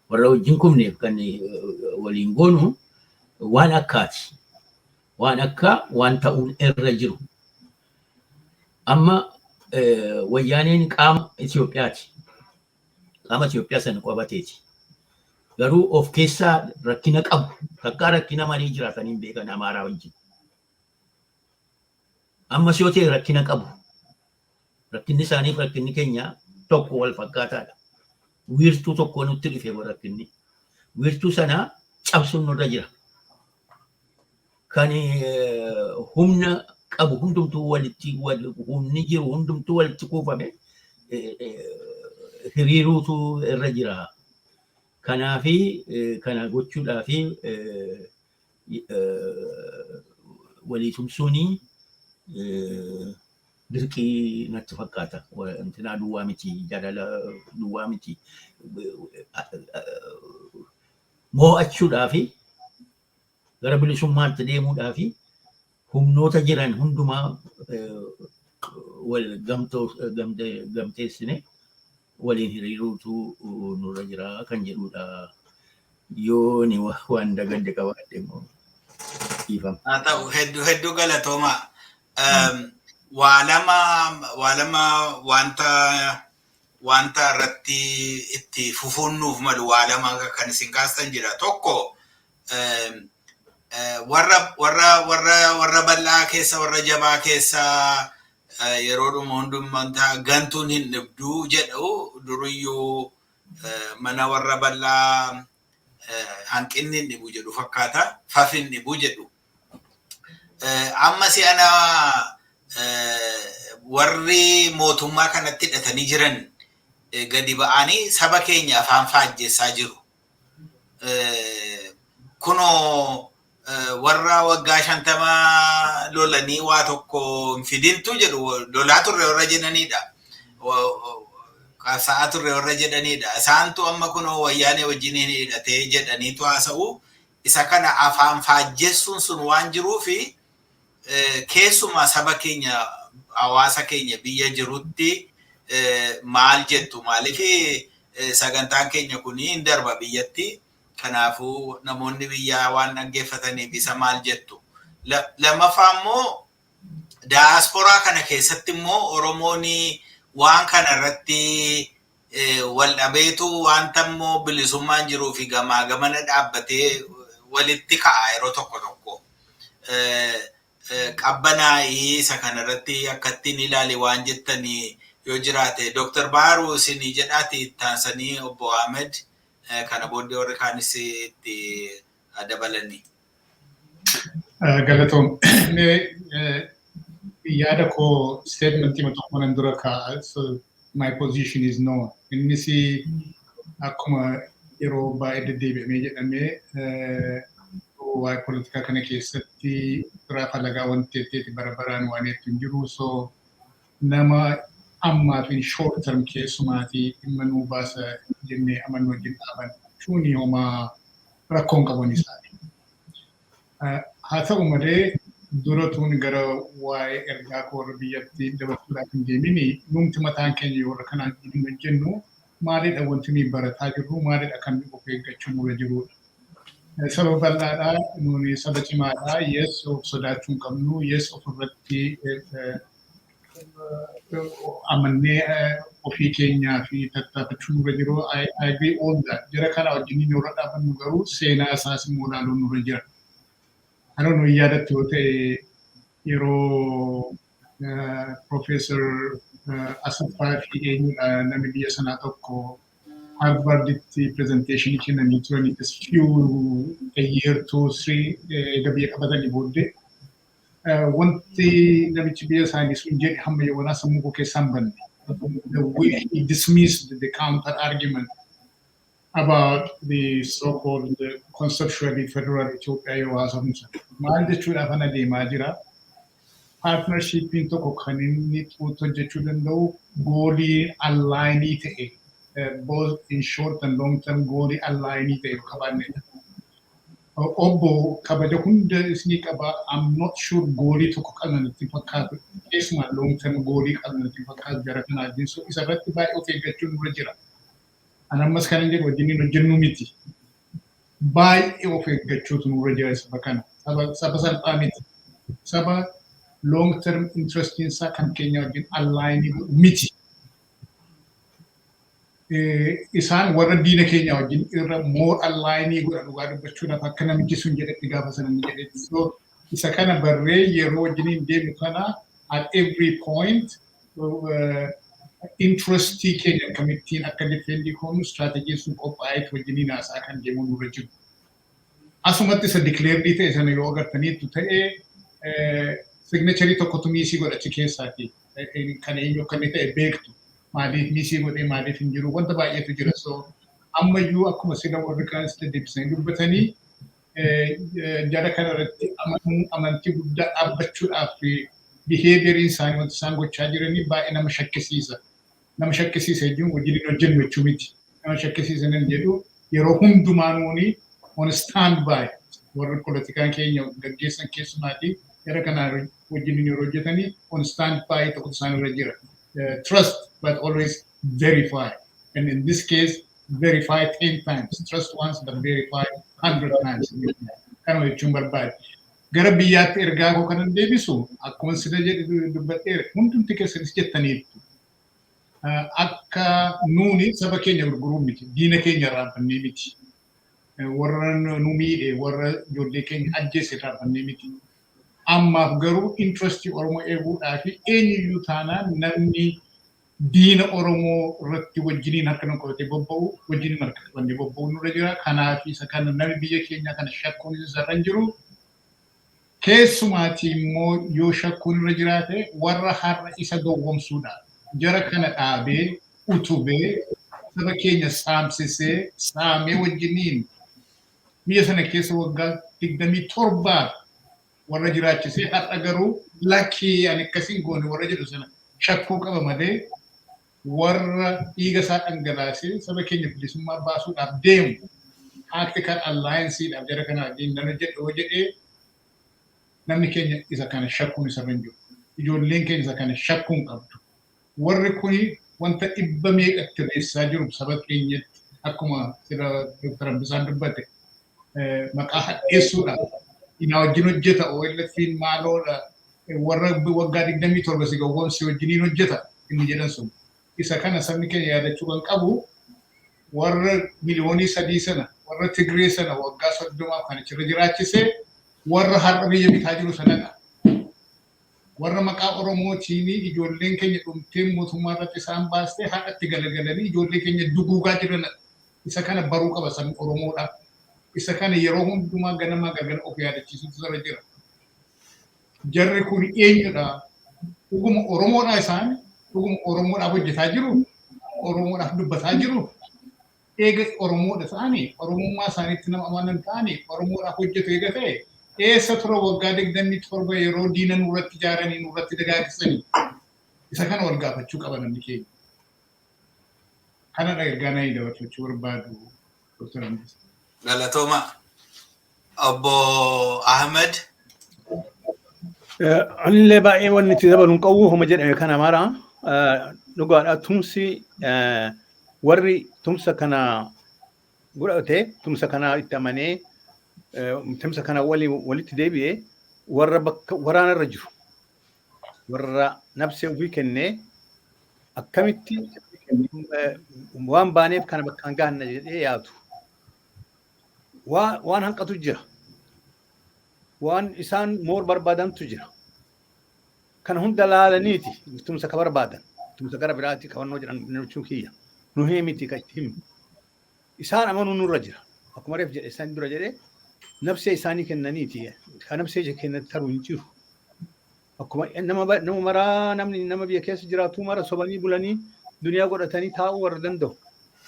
Warra wajjin kufneef kan waliin goonu waan akkaati. Waan akka waan ta'uun irra jiru. Amma wayyaaneen qaama Itoophiyaati. Qaama Itoophiyaa sana qabateeti. Garuu of keessaa rakkina qabu. Takkaa rakkina malee jiraatanii hin beekan Amaaraa wajjin. Ammas yoo ta'e rakkina qabu. Rakkinni isaaniif rakkinni keenya tokko, wal fakkaataadha. Wiirtuu tokko nutti dhufe rakkinni. Wiirtuu sana cabsuun nurra jira. Kan humna qabu hundumtuu walitti, humni jiru hundumtuu walitti kuufame hiriiruutu irra jira. Kanaafi kana gochuudhaafi walii tumsuuni dirqii natti fakkaata. Intinaa duwwaa miti, jaalala duwwaa miti. Moo'achuudhaafi gara bilisummaatti deemuudhaafi humnoota jiran hundumaa wal gamteessine waliin hiriiruutu nurra jira kan jedhudha. Yoo ni waan dagadde qabaadhe immoo dhiifama. Haa ta'u, hedduu hedduu galatooma. Waa lama wanta irratti itti fufuun nuuf malu, waa lama kan isin kaastan jira. Tokko, warra bal'aa keessa, warra jabaa keessa yeroodhuma hundummaa gantuun hin dhibduu jedhu. Duriyyuu mana warra bal'aa hanqinni hin dhibu jedhu fakkaata. Fafi hin dhibu jedhu. Amma si'ana warri mootummaa kanatti hidhatanii jiran gadi ba'anii saba keenya afaan faajjessaa jiru. Kunoo warra waggaa 50 lolanii waa tokko hin fidintu jedhu, lolaa turre warra jedhanidha. Qabsaa'aa turre warra jedhanidha. Isaantu amma kunoo wayyaanee wajjin hidhatee jedhaniitu haasa'u. Isa kana afaan faajjessuun sun waan jiruufi keessumaa saba keenya, hawaasa keenya biyya jirutti maal jettu? Maaliif sagantaan keenya kun hin darba biyyatti? Kanaafuu namoonni biyyaa waan dhaggeeffataniif isa maal jettu? Lammaffaa immoo, daasporaa kana keessatti immoo Oromoon waan kana irratti wal dhabeetu wanta immoo bilisummaan jiruu fi gamaa gamana dhaabbatee walitti ka'a yeroo tokko tokko. Qabbanaa'ii isa kanarratti akkattiin ilaali waan jettanii yoo jiraate, Dr. Baharuu isinii jedhaati, ittaansanii obbo Ahmed, kana booddee warri kaanis itti dabalanii. Galatoom. Yaada koo statementii tokko nan dura kaa'a. So my position is known. Innis akkuma yeroo baay'ee deddeebi'amee jedhamee, waa'ee poolitikaa kana keessatti biraa falagaa wanti ta'eeti bara baraan waan hedduu hin jiru. So nama ammaa fi short term keessumaatii dhimma nuu baasa jennee amannu wajjin dhaaban shuunii homaa rakkoon qaban isaani. Haa ta'u malee, dura tuun gara waa'ee ergaa koo warra biyyatti dabarsuudhaaf hin deemini, numti mataan keenya warra kanaan wajjin hojjennu maalidha, wanti nuyi barataa jirru maalidha, kan of eeggachuu nurra jirudha. Saba bal'aadha, nuuni saba cimaadha, yes, of sodaachuu hin qabnu, yes, ofirratti amannee ofii keenyaa fi tattaafachuu nurra jiru. I agree all that. Jara kana wajjin nurra dhaabannu garuu seenaa isaas immoo ilaaluun nurra jira. I don't know, yaadattu yoo ta'e, yeroo Professor Asaffaa fi eenyudha namni biyya sanaa tokko Harvarditti presentation kennanii turanii just few a year, two, three eega biyya qabatanii booddee wanti namichi biyya isaanii sun jedhe hamma yoonaa sammuu koo keessaa hin banne. The way he dismissed the counter argument about the so-called conceptually federal Ethiopia yoo haasofnu sana. Maal jechuudhaaf ana deemaa jira? Partnershipiin tokko kan inni xuuxu hojjechuu danda'u goalii alignii ta'e, both in short and long term goalii alignii ta'e qabaannedha. Obbo kabaja hunda isinii qaba. I'm not sure goalii tokko qabna natti fakkaatu. Keessumaa long term goalii qabna natti fakkaatu jara kanaa wajjin. So isa irratti baay'ee of eeggachuun nurra jira. Ani ammas kan hin jedhu wajjiniin hojjennu miti. Baay'ee of eeggachuutu nurra jira saba kana. Saba salphaa miti. Saba long term interestiin isaa kan keenya wajjin alignii godhu miti. Isaan warra diina keenya wajjin irra more alignii godha dhugaa dubbachuudhaaf akka namichi sun jedhetti gaafa sana ni jedhetti. So isa kana barree yeroo wajjiniin deemu kana at every point interestii keenya akkamittiin akka defendii goonu strategy sun qophaa'eet wajjiniin haasaa kan deemu nurra jiru. Asumatti isa declaredii ta'e sana yoo agartaniittu ta'e signaturii tokkotu missii godhachi keessaati. Kan eenyu akka inni ta'e beektu. Maaliif missii godhee, maaliif hin jiru, wanta baay'eetu jira. So ammayyuu akkuma sila warri kaanis deddeebisanii dubbatanii jara kana irratti amantii guddaa dhaabbachuudhaaf behavioriin isaanii, wanti isaan gochaa jiranii baay'ee nama shakkisiisa. Nama shakkisiisa jechuun wajjin hin hojjennu jechuu miti. Nama shakkisiisa nan jedhu yeroo hundumaa nuuni on stand by warri poolitikaan keenya gaggeessan keessumaati jara kanaa wajjin yeroo hojjetanii on stand by tokko isaan irra jira. Trust but always verify. And in this case, verify 10 times. Trust once but verify 100 times. Kanuma jechuun barbaade. Gara biyyaatti ergaa koo kanan deebisu akkuma sila jedhe dubbadheera, hundumti keessanis jettaniittu. Akka nuuni saba keenya gurguruu miti, diina keenya irraanfannee miti. Warra nu miidhe, warra ijoollee keenya ajjeese irraanfannee miti. Ammaaf garuu interestii Oromoo eeguudhaa fi eenyuyyuu taanaan namni diina Oromoo irratti wajjiniin harka nu qabatee bobba'u wajjiniin harka qabannee bobba'u nurra jira. Kanaaf isa kana namni biyya keenyaa kana shakkuun isarra hin jiru. Keessumaati immoo yoo shakkuun irra jiraate warra har'a isa gowwomsuudha. Jara kana dhaabee utubee saba keenya saamsisee saamee wajjiniin biyya sana keessa waggaa 27f warra jiraachisee har'a garuu lakkii ani akkasiin goone warra jedhu sana shakkuu qaba malee warra dhiiga isaa dhangalaasee saba keenya bilisummaa baasuudhaaf deemu tactical allianceedhaaf jara kana wajjin nan hojjedha yoo jedhee namni keenya isa kana shakkuun isarra hin jiru. Ijoolleen keenya isa kana shakkuun qabdu. Warri kuni wanta dhibba meeqatti reessaa jiru saba keenyatti akkuma sira Dr. Hambisaan dubbate maqaa hadheessuudhaaf ina wajjin hojjeta OLF'n maaloodha, warra waggaa 27 si gowwoomsi wajjiniin hojjeta inni jedhan sun. Isa kana sabni keenya yaadachuu kan qabu warra miliyoonii 3 sana, warra Tigree sana waggaa 30f kan achirra jiraachise warra har'a biyya bitaa jiru sanadha. Warra maqaa Oromootiin ijoolleen keenya dhumtee mootummaa irratti isaan baastee har'atti galagalanii ijoollee keenya duguugaa jiranidha. Isa kana baruu qaba sabni Oromoodha. Isa kana yeroo hundumaa ganamaa galgala of yaadachiisutu irra jira. Jarri kun eenyudha? Dhuguma Oromoodha isaan? Dhuguma Oromoodhaaf hojjetaa jiru? Oromoodhaaf dubbataa jiru? Eega Oromoodha ta'anii, Oromummaa isaaniitti nama amanan ta'anii, Oromoodhaaf hojjetu eega ta'e, eessa ture waggaa 27 yeroo diina nurratti ijaaranii nurratti dagaagsanii? Isa kana wal gaafachuu qaba namni keenya. Kanadha ergaa naa dabarfachuu barbaadu, Dr. Hambisa. Galatooma. Obbo Ahmed. Anillee baay'ee wanni itti dabalu hin qabu, homa jedhame kana mara dhugaadha. Tumsi warri tumsa kana godhate, tumsa kana itti amanee tumsa kana walitti deebi'ee warra bakka waraanarra jiru, warra nabsee ofii kennee akkamitti waan baaneef kana bakkaan gahanna jedhee yaadu. Waan hanqatu jira. Waan isaan more barbaadantu jira. Kana hunda laalaniiti tumsa ka barbaadan. Tumsa gara biraatti qabannoo jedhan jechuu kiyya. Nu miti ka itti himnu. Isaan amanuu nurra jira. Akkuma reef jedhe, isaan dura jedhe, nafsee isaanii kennaniiti. Kan nafsee kennan taruu hin jiru. Akkuma nama maraa, namni nama biyya keessa jiraatu mara sobanii bulanii duniyaa godhatanii taa'uu warra danda'u.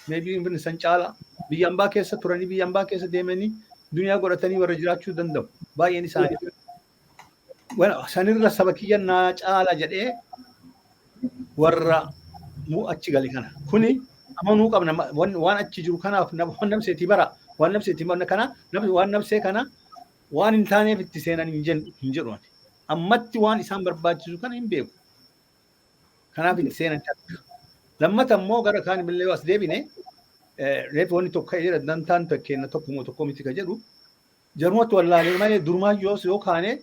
Maybe even san caala biyya ambaa keessa turanii, biyya ambaa keessa deemanii duniyaa godhatanii warra jiraachuu danda'u. Baay'een isaanii. Sanirra saba kiyya naa caala jedhee warra mu achi gale kana. Kuni amanuu qabna. Waan achi jiru kanaaf waan nafseetii bara, waan nafseetii kana, waan nafsee kana waan hin taaneef itti seenan hin jedhu ani. Ammatti waan isaan barbaachisu kana hin beeku. Kanaaf itti seenan takka. Lammata immoo gara kaan illee as deebine, reefu wanni tokko ka'ee jira, dantaan tokkeenna tokko moo tokko miti ka jedhu, jarumatti wallaalee malee durumaa yoo kaane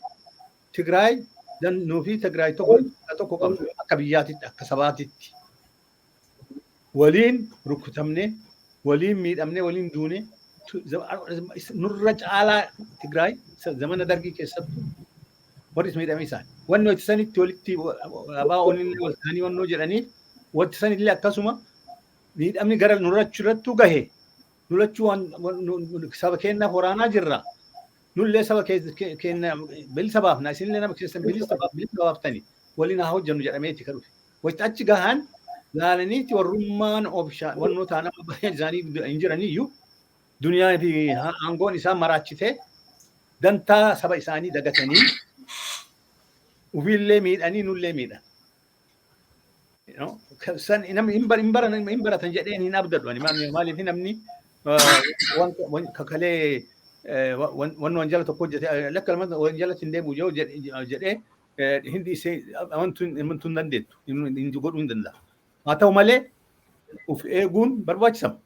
Tigraay nuu fi Tigraay tokko tokko qabnu, akka biyyaatitti, akka sabaatitti. Waliin rukutamne, waliin miidhamne, waliin duune. Nurra caalaa Tigraay zamana Dargii keessattuu warri miidhame isaan. Wanni wanti sanitti walitti abaa'oon illee wal ta'anii wannoo jedhaniif, wanti sanillee akkasuma miidhamni gara nurrachuu irrattuu gahe. Nurrachuu saba keenyaaf waraanaa jirra. Nullee saba keenya bilisa baafna, isinillee nama keessan bilisa baaftanii waliin haa hojjennu jedhameeti kan dhufe. Wanti achi gahan laalaniiti warrummaan oomsha wannoo ta'an amma baay'een isaanii hin jiraniyyuu, duniyaa fi aangoon isaan maraachitee dantaa saba isaanii dagatanii ofiillee miidhanii nullee miidhan. San namni hin baratan jedheen hin abdadhu ani. Maaliif namni kakalee wanni wanjala tokko hojjete lakka lama wanjalatti hin deebi'u jedhee hindi amantuu hin dandeettu, hin godhuu hin danda'a. Haa ta'u malee of eeguun barbaachisama.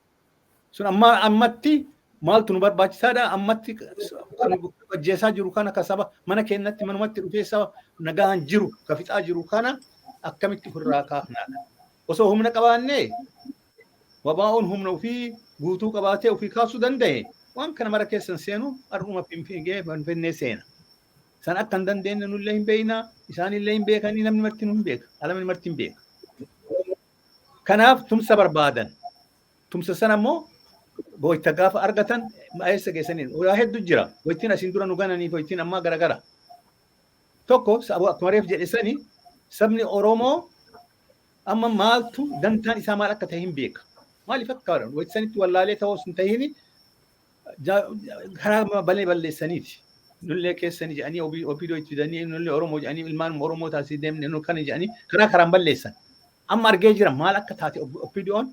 Sun amma ammatti maaltu nu barbaachisaadha? Ammatti kan ajjeesaa jiru kana, ka saba mana keenyatti manumatti dhufee saba nagaan jiru ka fixaa jiru kana akkamitti ofirraa kaafnaadha. Osoo humna qabaannee, wabaa'oon humna ofii guutuu qabaatee ofii kaasuu danda'e, waan kana mara keessan seenu har'uma Finfinnee Finfinnee seena. San akka hin dandeenye nullee hin beekna, isaanillee hin beekanii, namni marti nu hin beeka, alamni marti hin beeka. Kanaaf tumsa barbaadan. Tumsa sana immoo wayita gaafa argatan eessa geessaniin waa hedduu jira. Wayittiin asiin dura nu gananiif wayittiin ammaa garagara. Tokko, akkuma reef jedhe sani, sabni Oromoo amma maaltu dantaan isaa maal akka ta'e hin beeka. Maaliif akka wayitti sanitti wallaalee ta'uu hin ta'in karaa balee balleessaniiti. Nullee keessanii jedhanii OPDO itti fidanii, nullee Oromoo jedhanii, ilmaan Oromoo taasisee deemne nu kana jedhanii karaa karaan balleessan. Amma argee jira, maal akka taate OPDO'n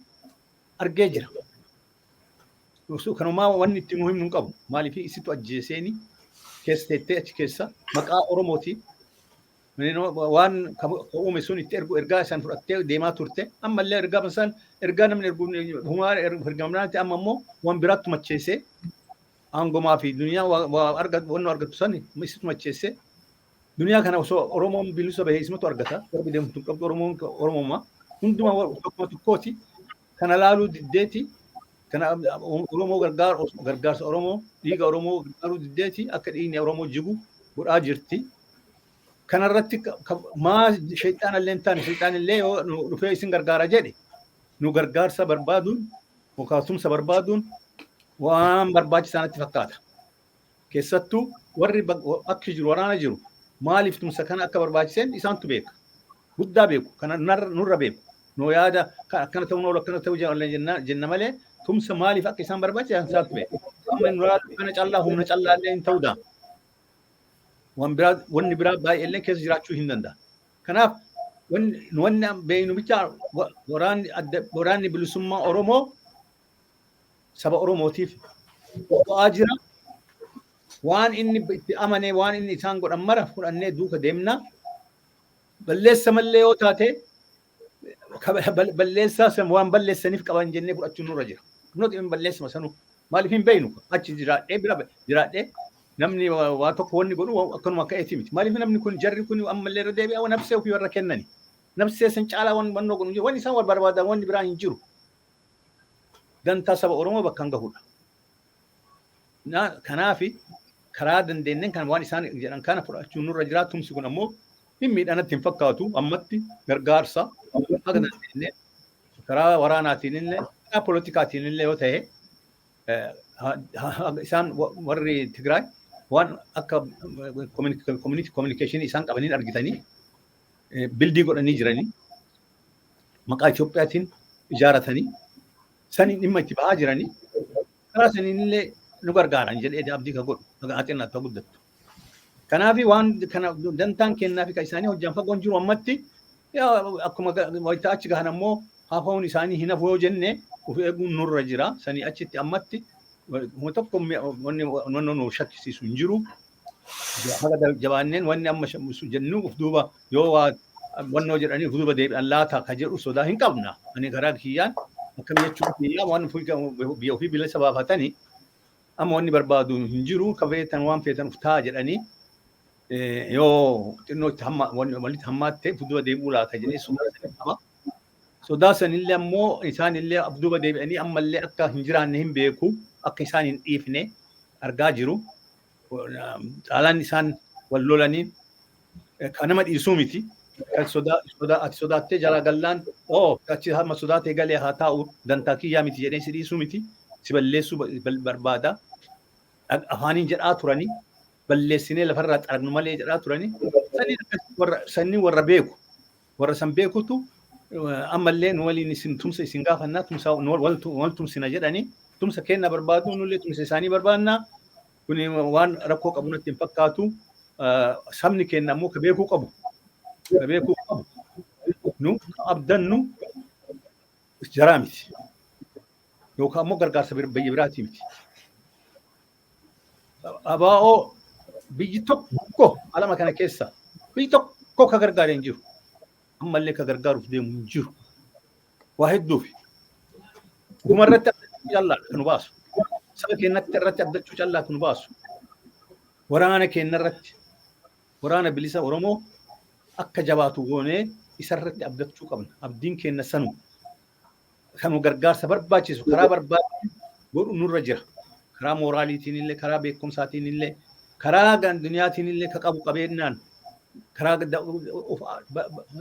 argee jira. Kanumaa wanni itti nu himnu hin qabu. Maaliif isitu ajjeeseeni keessa teettee achi keessa maqaa Oromootiin waan uume sun itti ergu, ergaa isaan fudhattee deemaa turte. Ammallee ergaa isaan ergaa namni ergu humaa ergamnaati, amma immoo waan biraatti macheessee aangomaa fi duniyaa waa argatu, wanni argatu san isitu macheessee. Duniyaa kana osoo Oromoon bilisa bahee isumatu argata. Darbi deemtu qabdu Oromoon Oromummaa hundumaa tokkuma tokkooti. Kana laaluu diddeeti, kana Oromoo gargaaru, gargaarsa Oromoo, dhiiga Oromoo gargaaruu diddeeti akka dhiigni Oromoo jigu godhaa jirti. Kanarratti maa shayxaan illee hin taane, shayxaan illee yoo dhufee isin gargaara jedhe, nu gargaarsa barbaaduun yookaan tumsa barbaaduun waan barbaachisaa natti fakkaata. Keessattuu warri akki jiru waraana jiru maaliif tumsa kana akka barbaachiseen isaantu beeka. Guddaa beeku, kana nurra beeku. Nu yaada akkana ta'uu oolu, akkana ta'uu jenna malee tumsa maaliif akka isaan barbaachisan isaantu beeka. Amma nu kana callaa humna callaa illee hin ta'uu danda'a. Waan biraa, wanni biraa baay'ee illee keessa jiraachuu hin danda'a. Kanaaf wanni beeknu bicha waraanni bilisummaa Oromoo saba Oromootiif bu'aa jira. Waan inni itti amanee, waan inni isaan godhan mara fudhannee duuka deemna. Balleessa mallee yoo taate, balleessaa san waan balleessaniif qaban jennee fudhachuun nurra jira. Nuti hin balleessima sanuu. Maaliif hin beeknu, achi jiraadhee bira jiraadhee namni waa tokko wanni godhu akkanuma akka eeti miti. Maaliif namni kun, jarri kun ammallee irra deebi'a nafsee ofii warra kennani. Nafsee san caalaa waan wannoo godhu wanni isaan wal barbaadan wanni biraa hin jiru. Dantaa saba Oromoo bakka hin gahudha. Kanaafi karaa dandeenyeen kan waan isaan jedhan kana fudhachuun nurra jira. Tumsi kun ammoo hin miidhanatti hin fakkaatu, ammatti gargaarsa haga dandeenyeen karaa waraanaatiin illee karaa politikaatiin illee yoo ta'e. Isaan warri Tigraay waan akka community isaan qabaniin argitanii build godhanii jiranii, maqaa Itoophiyaatiin ijaaratanii saniin dhimma itti bahaa jiranii, karaa saniin illee nu gargaaran jedhee abdii ka godhu haa xinnaatu haa guddattu. Kanaaf waan kana dantaan kennaa fi kan isaanii hojjaan fagoon jiru ammatti. Akkuma wayita achi gahan ammoo hafahuun isaanii hin hafu yoo jenne, of eeguun nurra jira. Sanii achitti ammatti tokko wanni nu shakkisiisu hin jiru. Haga jabaanneen wanni amma jennu of duuba yoo waa wannoo jedhanii of duuba deebi'an laata ka jedhu sodaa hin qabna. Ani karaa kiyyaan akkam jechuun kiyyaa, waan biyya ofii bilisa baafatanii amma wanni barbaadu hin jiru, ka feetan waan feetan uf ta'a jedhanii yoo xinnoo itti hamma walitti hammaatte of duuba deebi'uu laata jedhee sodaa sanii qaba. Sodaa sanillee ammoo isaan illee of duuba deebi'anii ammallee akka hin jiraanne hin beeku, akka isaan hin dhiifne argaa jiru. Caalaan isaan wal lolanii kan nama dhiisuu miti. Kan sodaa sodaa ati sodaattee jalaa gallaan, oo achi hamma sodaatee galee haa taa'u, dantaa kiyyaa miti jedhee si dhiisuu miti. Si balleessuu barbaada. Afaaniin jedhaa turanii, balleessinee lafarraa xaragnu malee jedhaa turanii. Sanii warra beeku, warra san beekutu ammallee nu waliin isin tumsa isin gaafannaa, tumsa wal tumsina jedhanii tumsa kenna barbaadu, nullee tumsa isaanii barbaannaa. Kuni waan rakkoo qabu natti hin fakkaatu. Sabni keenya ammoo ka beekuu qabu. Ka beekuu qabu. Nu abdannu jaraa miti. Yookaan ammoo gargaarsa biyya biraatii miti. Abaa'oo biyyi tokko alama kana keessa biyyi tokko ka gargaare hin jiru. Ammallee ka gargaaruuf deemu hin jiru. Waa hedduufi. Dhuma irratti abdachuu callaa kan nu baasu. Saba keenyatti irratti abdachuu callaa kan nu baasu. Waraana keenya irratti, waraana bilisa Oromoo akka jabaatu goonee isarratti abdachuu qabna. Abdiin keenya sanu. Kan gargaarsa barbaachisu karaa barbaachisu godhu nurra jira. Karaa mooraaliitiin illee, karaa beekumsaatiin illee, karaa duniyaatiin illee, ka qabu qabeenyaan, karaa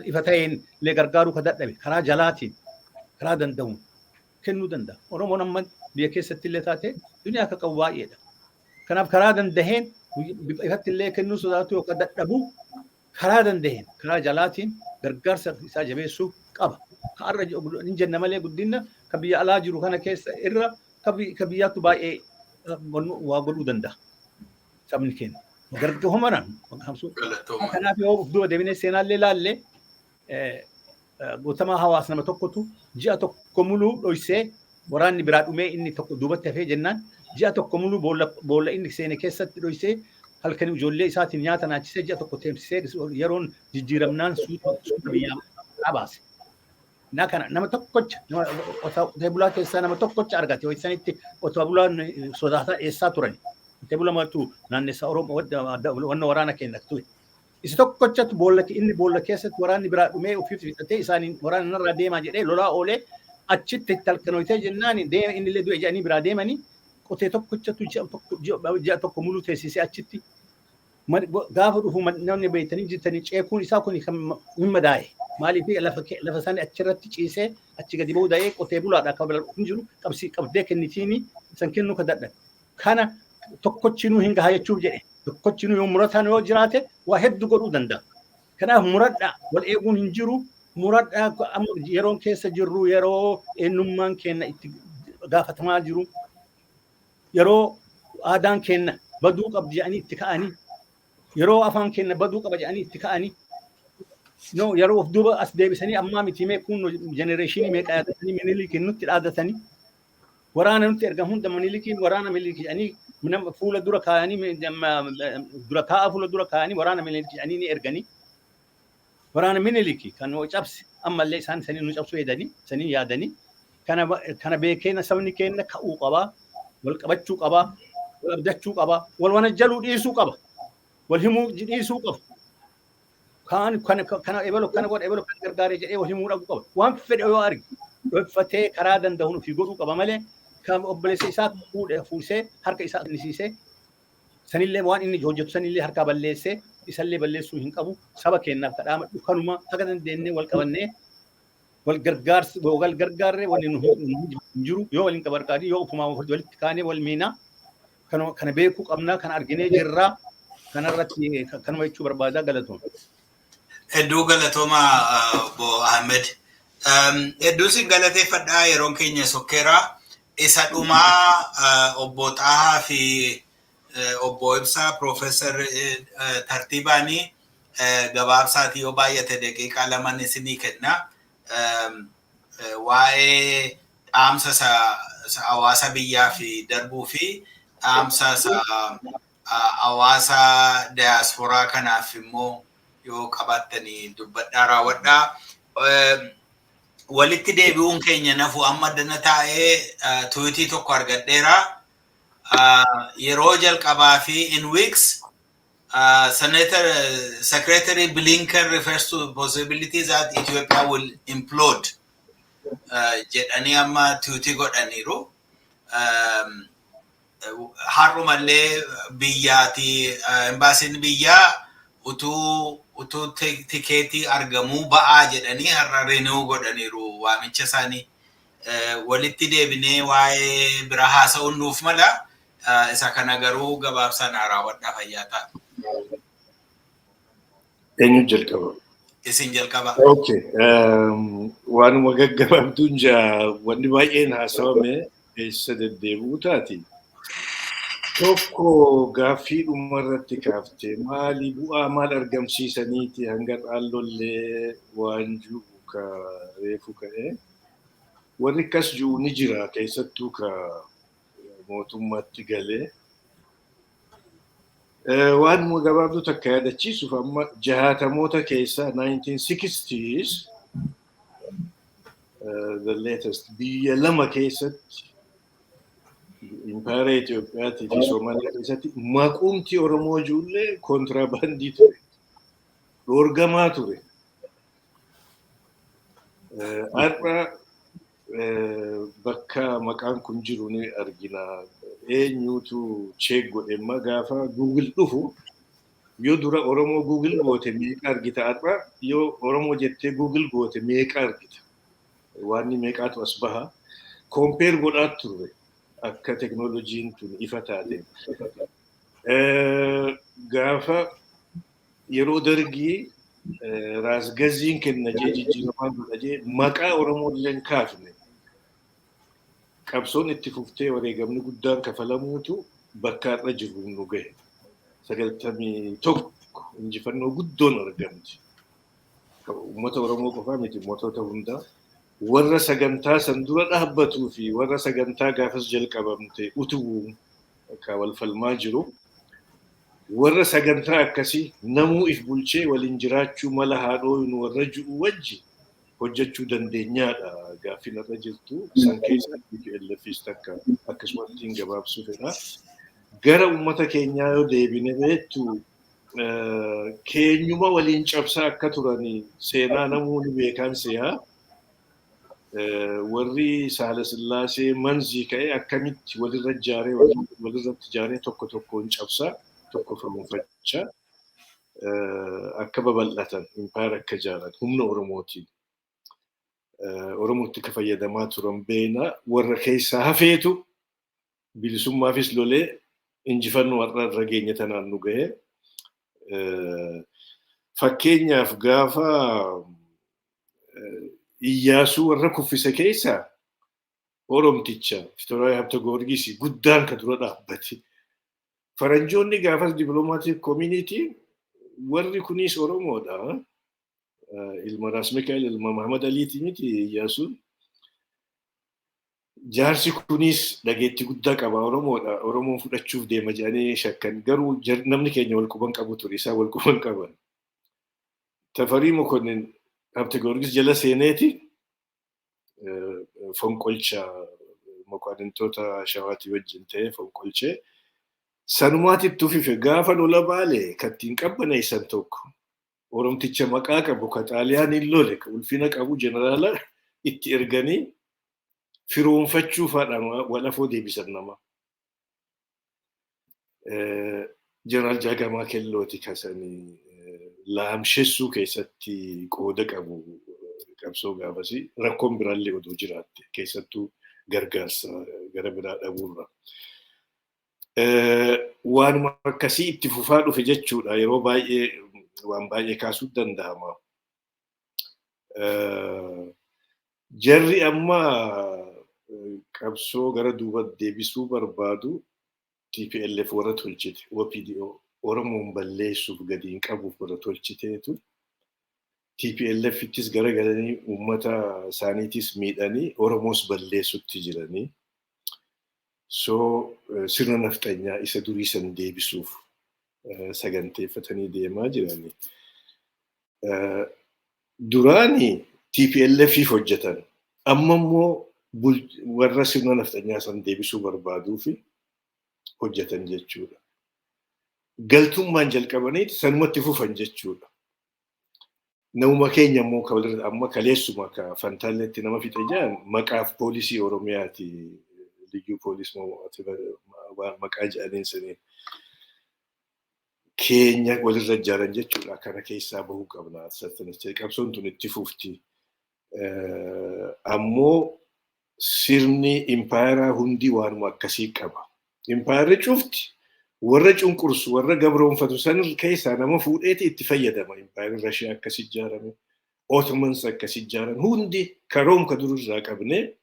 ifa ta'een illee gargaaruu ka dadhabe karaa jalaatiin karaa danda'uun kennuu danda'a. Oromoon amma biyya keessatti illee taate duniyaa akka qabu baay'eedha. Kanaaf karaa dandaheen ifatti illee kennuu sodaatu yookaan dadhabu, karaa dandaheen karaa jalaatiin gargaarsa isaa jabeessuu qaba. Ka har'a hin jenna malee guddina ka biyya alaa jiru kana keessa irra ka biyyaattu baay'ee waa godhuu danda'a. Sabni keenya. Gargaarumaan. Kanaaf yoo of duuba deebinee seenaallee laallee, Guutamaa Hawaas nama tokkotu ji'a tokko muluu dhoysee, waraanni biraa dhumee inni tokko duubatti hafee jennaan, ji'a tokko muluu boolla inni seene keessatti dhoysee, halkan ijoollee isaatiin nyaata nyaachisee, ji'a tokko teemsisee, yeroon jijjiiramnaan suuta suuta biyyaa baase. Na kana nama tokkocha, nama qotee bulaa keessaa nama tokkocha argate. Hoysanitti qotee bulaan sodaataa dhiyeessaa turan. Qotee bulaa matu naannessaa Oromoo wanna waraana keenya ture. Isa tokkochatu boolla, inni boolla keessatti waraanni biraa dhumee ofiif fixatee, isaaniin waraana narraa deemaa jedhee lolaa oolee, achitti itti halkanoytee jennaan deema, inni illee du'e jedhanii biraa deemanii, qotee tokkochatu ji'a tokko muluu teessisee achitti gaafa dhufu namni beektanii jirtanii ceekuun isaa kun kan hin madaa'e. Maaliif? Lafa isaanii achirratti ciisee achi gadi ba'uu da'ee, qotee bulaadha akka hin jiru qabsii qabdee kennitiini san kennuu ka dadhabe. Kana tokkochinuu hin gaha jechuuf jedhe. Tokkochinuu yoo murataan yoo jiraate waa hedduu godhuu danda'a. Kanaaf muradhaa, wal eeguun hin jiru. Muradhaa, amma yeroon keessa jirru yeroo eenyummaan keenya itti gaafatamaa jiru. Yeroo aadaan keenya baduu qabdi jedhanii itti ka'anii, yeroo afaan keenya baduu qaba jedhanii itti ka'anii, no, yeroo of duuba as deebisanii ammaa miti mee kun generation meeqa yaadatanii Minilikiin nutti dhaadatanii, waraana nutti ergan hunda Minilikiin, waraana Minilik jedhanii nama fuula dura kaayanii, dura kaa'a fuula dura kaayanii, waraana Minilik jedhanii ni erganii. Waraana Miniliki kan nu cabse ammallee isaan sanii nu cabsuu hedanii sanii yaadanii. Kana beekee sabni keenya ka'uu qabaa, wal qabachuu qabaa, wal abdachuu qabaa, wal wanajjaluu dhiisuu qaba, wal himuu dhiisuu qaba. Kaan kana kana ebelo kana godha, ebelo kana gargaaree jedhee wal himuu dhabuu qaba. Waan fedhe yoo arge dhokfatee karaa danda'uun ofii godhuu qaba malee, kan obboleessa isaa fuudhee fuusee harka isaa kennisiisee, sanillee waan inni hojjetu sanillee harkaa balleessee isallee balleessuu hin qabu. Saba keenyaaf kadhaamadhu kanuma, haga dandeenyee wal qabannee Wal gargaarsi wal gargaarree waliin hin jiru yoo waliin qabarqaadii yoo ofumaa walitti kaanee wal miinaa kana beekuu qabnaa, kana arginee jirraa. Kanarratti kanuma jechuu barbaadaa, galatoon. Hedduu galatooma, Obbo Ahmed. Hedduu sin galateeffadhaa, yeroon keenya sokkeeraa. Isa dhumaa Obbo Xaahaa fi Obbo Ibsaa, Piroofeesar tartiibaanii gabaabsaatii yoo baay'ate daqiiqaa 2 isinii kenna. Waa'ee dhaamsa hawaasa biyyaa fi darbuu fi dhaamsa hawaasa diyaasporaa kanaaf immoo yoo qabaattanii dubbadhaa raawwadhaa. Walitti deebi'uun keenya nafu amma dana taa'ee tweetii tokko argadheera. Yeroo jalqabaa fi in weeks Senator Secretary Blinken refers to possibility that Ethiopia will implode jedhanii amma tweetii godhaniiru. Har'umallee biyyaati embaasiin biyyaa utuu tikeetii argamuu ba'aa jedhanii har'a renew godhaniiru waamicha isaanii. Walitti deebinee waa'ee bira haasa'uun nuuf mala. Isa kana garuu gabaabsaan raawwadhaa, fayyaa ta'a. Eenyu jalqaba? Isin jalqaba. Okay. Waanuma gaggabaabduun jaa, wanni baay'een haasawame keessa deddeebi'uu taati. Tokko gaaffii dhumarratti kaaftee, maali bu'aa maal argamsiisaniiti hanga dhaallollee waan jiru ka reefu ka'e. Warri akkas jiru ni jira, keessattuu ka mootummaatti galee. Waan gabaabduu takka yaadachiisuuf, amma jaatamoota keessa, 1960s the latest, biyya lama keessatti, impaayera Itoophiyaatii fi Somaaliyaa keessatti, maqumti Oromoo ijoollee kontiraabaandii ture. Dhoorgamaa ture. Har'a bakka maqaan kun jiru ni argina. Eenyutu check godhe? Amma gaafa Google dhufu, yoo dura Oromoo Google goote meeqa argita? Har'a yoo Oromoo jettee Google goote meeqa argita? Waan meeqaatu as baha? Compare godhaa turre akka teknooloojiin tun ifa taate. Gaafa yeroo Dargii raasgaziin kenna jee, jijjiiramaa godha jee, maqaa Oromoo illee hin kaafne. Qabsoon itti fuftee wareegamni guddaan kafalamuutu bakka har'a jirru nu gahe. 91 injifannoo guddoon argamti. Uummata Oromoo qofaa miti, uummattoota hundaa. Warra sagantaa san dura dhaabbatuu fi warra sagantaa gaafas jalqabamte utubuu akka wal falmaa jiru. Warra sagantaa akkasii namuu if bulchee waliin jiraachuu mala haadhoo warra ji'u wajji hojjechuu dandeenyaadha gaaffiin irra jirtu. San keessa TPLFis takka akkasumatti hin gabaabsuu fedha. Gara uummata keenyaa yoo deebine, beektu, keenyuma waliin cabsaa akka turanii seenaa namoonni beekan seehaa. Warri Saala Sillaasee Manzii ka'ee akkamitti walirra ijaaree, walirratti ijaaree, tokko tokkoon cabsaa, tokko firoonfachaa akka babal'atan, impaayera akka ijaaran humna Oromootiin. Oromootti akka fayyadamaa turan beena. Warra keessaa hafeetu bilisummaafis lolee injifannoo har'a irra geenye tanaan nu gahe. Fakkeenyaaf, gaafa Iyyaasuu warra kuffise keessaa Oromticha Fitoraayi Habta Goorgis guddaan ka dura dhaabbate. Faranjoonni gaafas diplomatic community, warri kunis Oromoodha. Ilma Raas Mikaa'el, ilma Mahamad Aliiti miti Iyyaasuun. Jaarsi kunis dhageettii guddaa qaba, Oromoodha. Oromoon fudhachuuf deema jedhanii shakkan. Garuu namni keenya wal quban qabu ture, isaan wal quban qaban. Tafarii Mokonnin Habta Goorgis jala seeneeti fonqolcha mokonnintoota Shawaatii wajjin ta'ee fonqolchee sanumaatti itti ufife. Gaafa lola Baale kan ittiin qabbaneessan tokko Oromticha maqaa qabu, ka Xaaliyaaniin lole, ka ulfina qabu, jeneraala itti erganii firoonfachuu faadha wal afoo deebisan nama. Jeneraal Jaagamaa Kellooti kasanii laamshessuu keessatti qooda qabu. Qabsoo gaafasii rakkoon biraallee odoo jiraatte, keessattuu gargaarsa gara biraa dhabuurra. Waanuma akkasii itti fufaa dhufe jechuudha. Yeroo baay'ee waan baay'ee kaasuu danda'ama. Jarri amma qabsoo gara duuba deebisuu barbaadu TPLF warra tolchite, OPDO Oromoon balleessuuf gadi hin qabuuf warra tolchiteetu TPLF ittis garagalanii uummata isaaniitis miidhanii Oromoos balleessutti jiranii. So sirna nafxanyaa isa durii san deebisuuf saganteeffatanii deemaa jiranii. Duraani TPLFif hojjetan. Amma immoo warra sirna nafxanyaa san deebisuu barbaaduu fi hojjetan jechuudha. Galtummaan jalqabaniiti sanumatti fufan jechuudha. Namuma keenya immoo amma kaleessuma ka Fantaalleetti nama fixe jedhan maqaaf poolisii Oromiyaati. Liyyuu poolis maqaa jedhaniin saniin. Keenya walirra ijaaran jechuudha. Kana keessaa bahuu qabna. Qabsoon tun itti fufti. Ammoo sirni impaayeraa hundi waanuma akkasii qaba. Impaayerri cufti warra cunqursu, warra gabroonfatu san keessaa nama fuudheeti itti fayyadama. Impaayerri Rashiyaa akkas ijaarame, Ottomans akkas ijaaran, hundi karoom ka durirraa qabne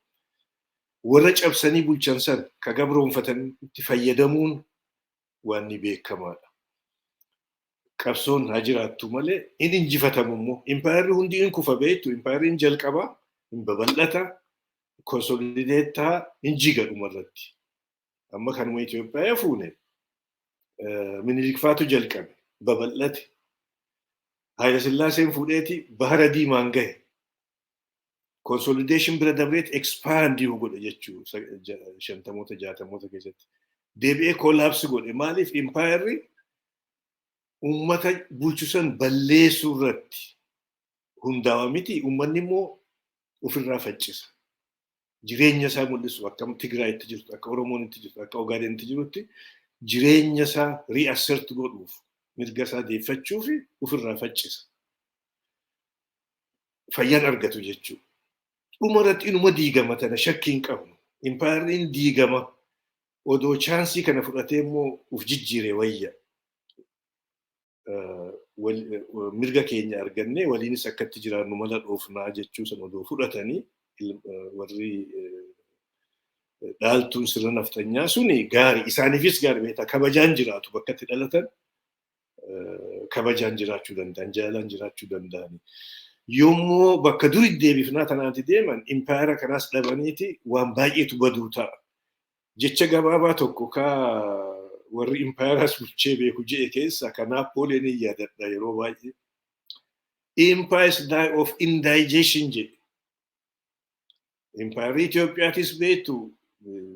warra cabsanii bulchan san ka gabroonfatan itti fayyadamuun waan ni beekamaadha. Qabsoon haa jiraattu malee hin injifatamu immoo. Impaayerri hundi hin kufa beektu, impaayerri hin jalqaba, hin babal'ata, consolidate ta'a, hin jiga dhumarratti. Amma kanuma Itoophiyaa fuune, Minilik faatu jalqabe, babal'ate. Haayila Sillaaseen fuudheeti Bahara Diimaan gahe. Consolidation bira dabreeti expand godhe jechuu 50moota 60moota keessatti. Deebi'ee collapse godhe. Maaliif? Impaayerri uummata bulchu san balleessuu irratti hundaa'a miti, uummanni immoo ofirraa faccisa. Jireenya isaa mul'isu, akka Tigraayitti jirtu, akka Oromoon itti jirtu, akka Ogaadenitti jirutti, jireenya isaa reassert godhuuf, mirga isaa deeffachuuf ofirraa faccisa. Fayyaan argatu jechuudha. Dhuma irratti inuma diigama, tana shakkii hin qabnu. Impaayerriin diigama. Odoo chance kana fudhatee immoo uf jijjiire wayya. Mirga keenya argannee waliinis akkatti jiraannu mala dhoofnaa jechuu san odoo fudhatanii warri dhaaltuun sirna nafxanyaa suni gaarii, isaaniifis gaarii beektaa, kabajaan jiraatu, bakka itti dhalatan kabajaan jiraachuu danda'an, jaalalaan jiraachuu danda'ani. Yommuu bakka duri deebifnaa tanaati deeman, impaayera kanaas dhabaniiti waan baay'eetu baduu ta'a. Jecha gabaabaa tokko ka warri impaayeraas bulchee beeku je'e keessa ka Naappooliyoon yaadadha yeroo baay'ee. "Empires die of indigestion" jedhe. Impaayerri Itoophiyaatis beektu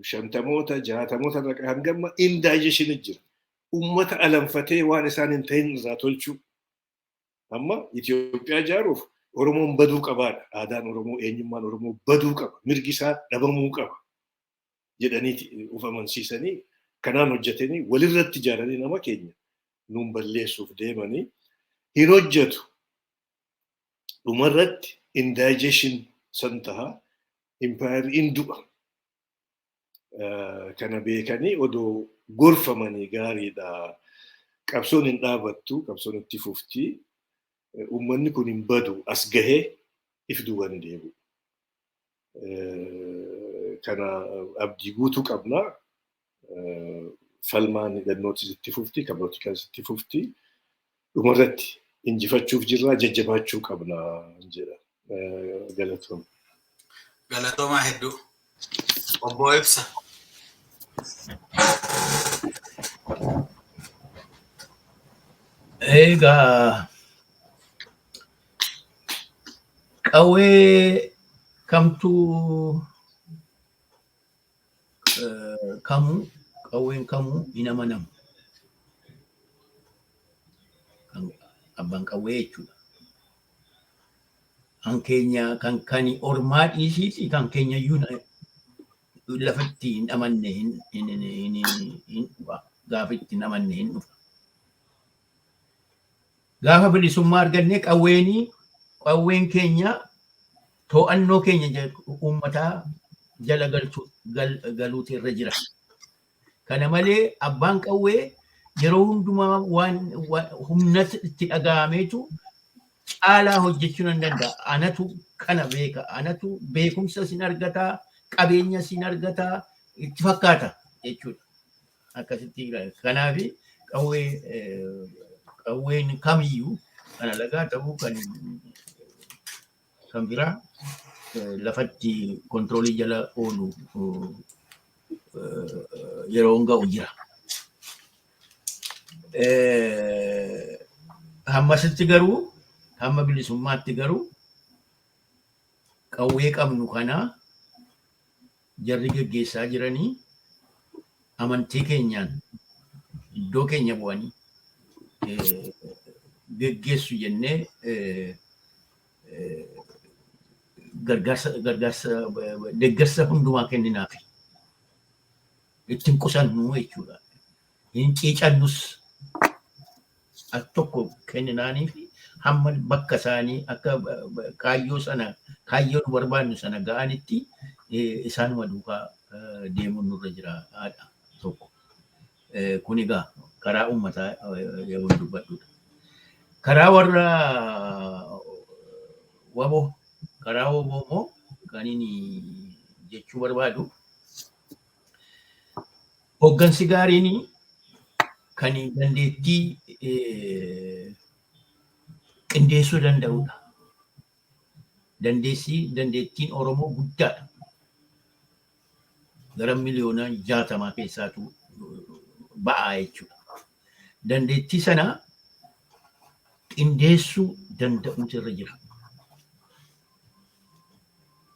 50moota 60moota irra hangamma indigestion jira. Uummata alanfatee waan isaan hin ta'in irraa tolchuu. Amma Itoophiyaa ijaaruuf Oromoon baduu qabaadha. Aadaan Oromoo, eenyummaan Oromoo baduu qaba. Mirgi isaa dhabamuu qaba jedhanii uf amansiisanii kanaan hojjetanii walirratti ijaaranii nama keenya nuun balleessuuf deemanii hin hojjetu. Dhumarratti indigestion san taha, impaayerri hin du'a. Kana beekanii odoo gorfamanii gaariidha. Qabsoon hin dhaabattu, qabsoon itti fufti. Uummanni kun hin badu, as gahee if duuban deebi'u. Kana abdii guutuu qabna. Falmaan hidhannootis itti fufti, kan poolitikaas itti fufti. Dhumarratti injifachuuf jirra, jajjabaachuu qabna jedha. Galatooma. Galatoomaa hedduu. Obbo Ibsa. Egaa qawwee kamtuu kamuu, qawween kamuu hin amanamu. Abbaan qawwee jechuudha. Kan keenya kan ormaa dhiisiiti, kan keenya iyyuu lafatti hin amanne hin dhufa. Gaafa itti hin amanne hin dhufa. Gaafa bilisummaa arganne qawween keenya To'annoo keenya uummataa jala galuutu irra jira. Kana malee abbaan qawwee yeroo hundumaa waan humna itti dhaga'ameetu caalaa hojjechuu nan danda'a. Anatu kana beeka. Anatu beekumsa sin argataa, qabeenya sin argataa itti fakkaata jechuudha. Akkasitti kanaaf qawwee qawween kamiyyuu kan alagaa ta'uu kan biraa lafatti control jala oolu yeroo ga'u jira. Hammasitti garuu, hamma bilisummaatti garuu, qawwee qabnu kana jarri geggeessaa jiranii amantii keenyaan iddoo keenya bu'anii geggeessu jennee gargaarsa deeggarsa hundumaa kenninaafi. Ittiin qusannu jechuudha. Hin ciicannus al tokko kenninaanii fi hamma bakka isaanii akka kaayyoo sana, kaayyoo nu barbaannu sana ga'anitti isaanuma duukaa deemuun nurra jira haadha tokko. Kun egaa karaa uummataa yeroo dubbadhudha. Karaa warra WBO, karaa WBO immoo kan inni jechuu barbaadu, hooggansi gaariin kan dandeettii qindeessuu danda'udha. Dandeettiin Oromoo guddaadha. Gara miliyoona 60 keessaatu ba'aa jechuudha. Dandeettii sana qindeessuu danda'uutu irra jira.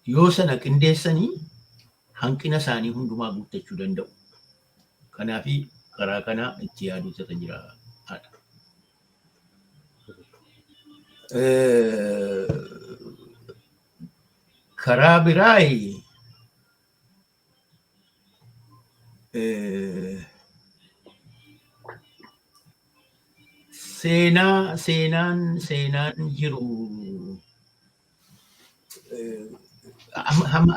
Yoo sana qindeessanii hanqina isaanii hundumaa guuttachuu danda'u. Kanaafi karaa kana itti yaaduutu irra jira. Karaa biraa seenaan jiru hamma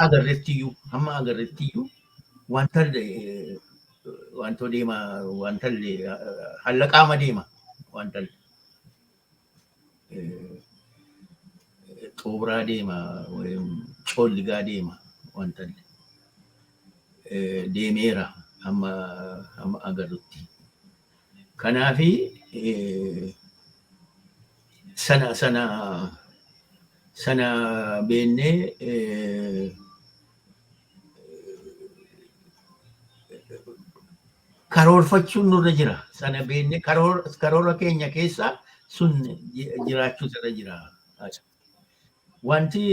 agarrettiyyuu wanta wantoo deema, wanta halla qaama deema, wanta xoobiraa deema, coolligaa deema, wanta deemeera hamma agarrutti. Kanaafi sana beennee karoorfachuun nurra jira. Sana beennee karoora keenya keessa sun jiraachuutu irra jira. Wanti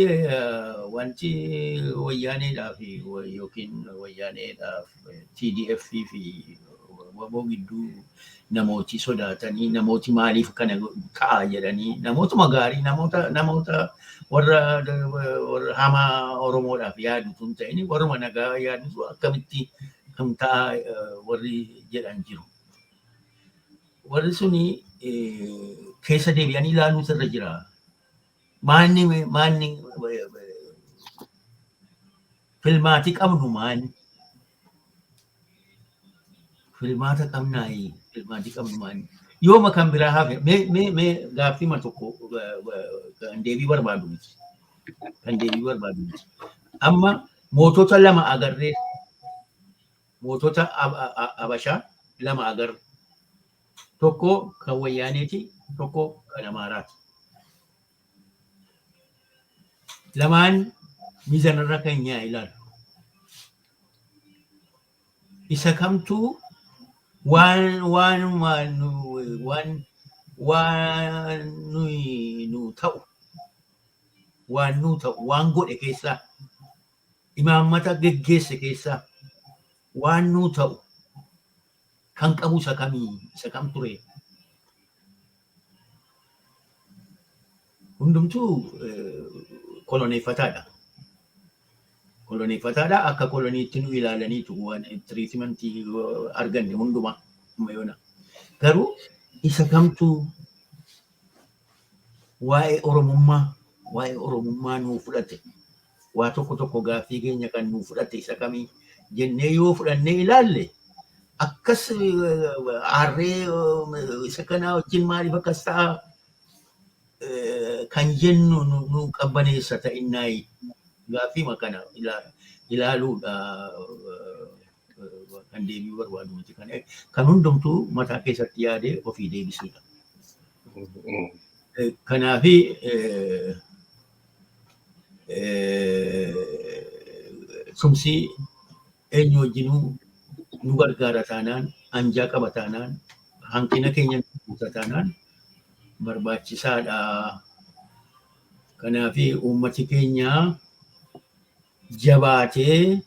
Wayyaaneedhaaf yookiin Wayyaaneedhaaf TDF fi WBO gidduu namooti sodaatanii, namooti maaliif kana ta'a jedhanii, namootuma gaarii, namoota warra hamaa Oromoodhaaf yaadu tun ta'in, warruma nagaa yaadutu akkamitti kan ta'a warri jedhan jiru. Warri suni keessa deebi'anii ilaaluutu irra jira. Maanni filmaatii qabnu maanni? Filmaata qabnaayi, filmaatii qabnu maanni? Yooma kan biraa hafe, mee gaaffii tokko kan deebii barbaadu miti. Kan deebii barbaadu miti. Amma mootota lama agarree, mootota Abashaa lama agarre. Tokko kan Wayyaaneeti, tokko kan Amaaraati. Lamaan miizanarra kan nyaa ilaalu. Isa kamtuu waan waan waan waan nuyi nu ta'u, waan nu ta'u, waan godhe keessaa, imaammata geggeesse keessaa waan nu ta'u kan qabu isa kamii, isa kam ture? Hundumtuu koloneeffataadha. Koloneeffataadha, akka koloniitti nu ilaalaniitu waan treatment arganne hundumaa amma yoona. Garuu isa kamtuu waa'ee Oromummaa nuu fudhate? Waa tokko tokko gaaffii keenya kan nuu fudhate isa kamii jennee yoo fudhannee ilaalle, akkas aarree isa kana wajjin maaliif akkas ta'a kan jennu nu qabbaneessa ta'innaayi, gaaffiima kana ilaaluudha kan deebi'uu barbaadu miti. Kan hundumtuu mataa keessatti yaadee ofii deebisuudha. Kanaafi tumsii eenyu wajjinuu nu gargaara taanaan, anjaa qaba taanaan, hanqina keenya nu guuta taanaan barbaachisaadha. Kanaafi uummati keenya jabaatee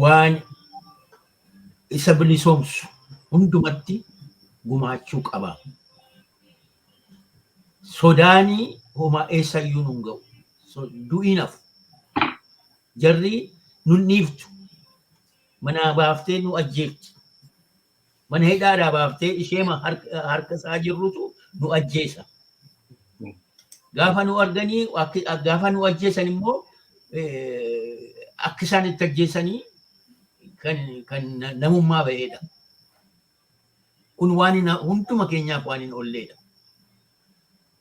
waan isa bilisoomsu hundumatti gumaachuu qaba. Sodaanii homaa eessayyuu nun ga'u. Du'iin hafu. Jarri nun dhiiftu. Manaa baaftee nu ajjeefti. Mana hidhaadhaa baaftee isheema harka isaa jirrutu nu ajjeesa. Gaafa nu arganii, gaafa nu ajjeesan immoo akka isaan itti ajjeesanii kan namummaa ba'eedha. Kun waan hunduma keenyaaf waan hin oolleedha.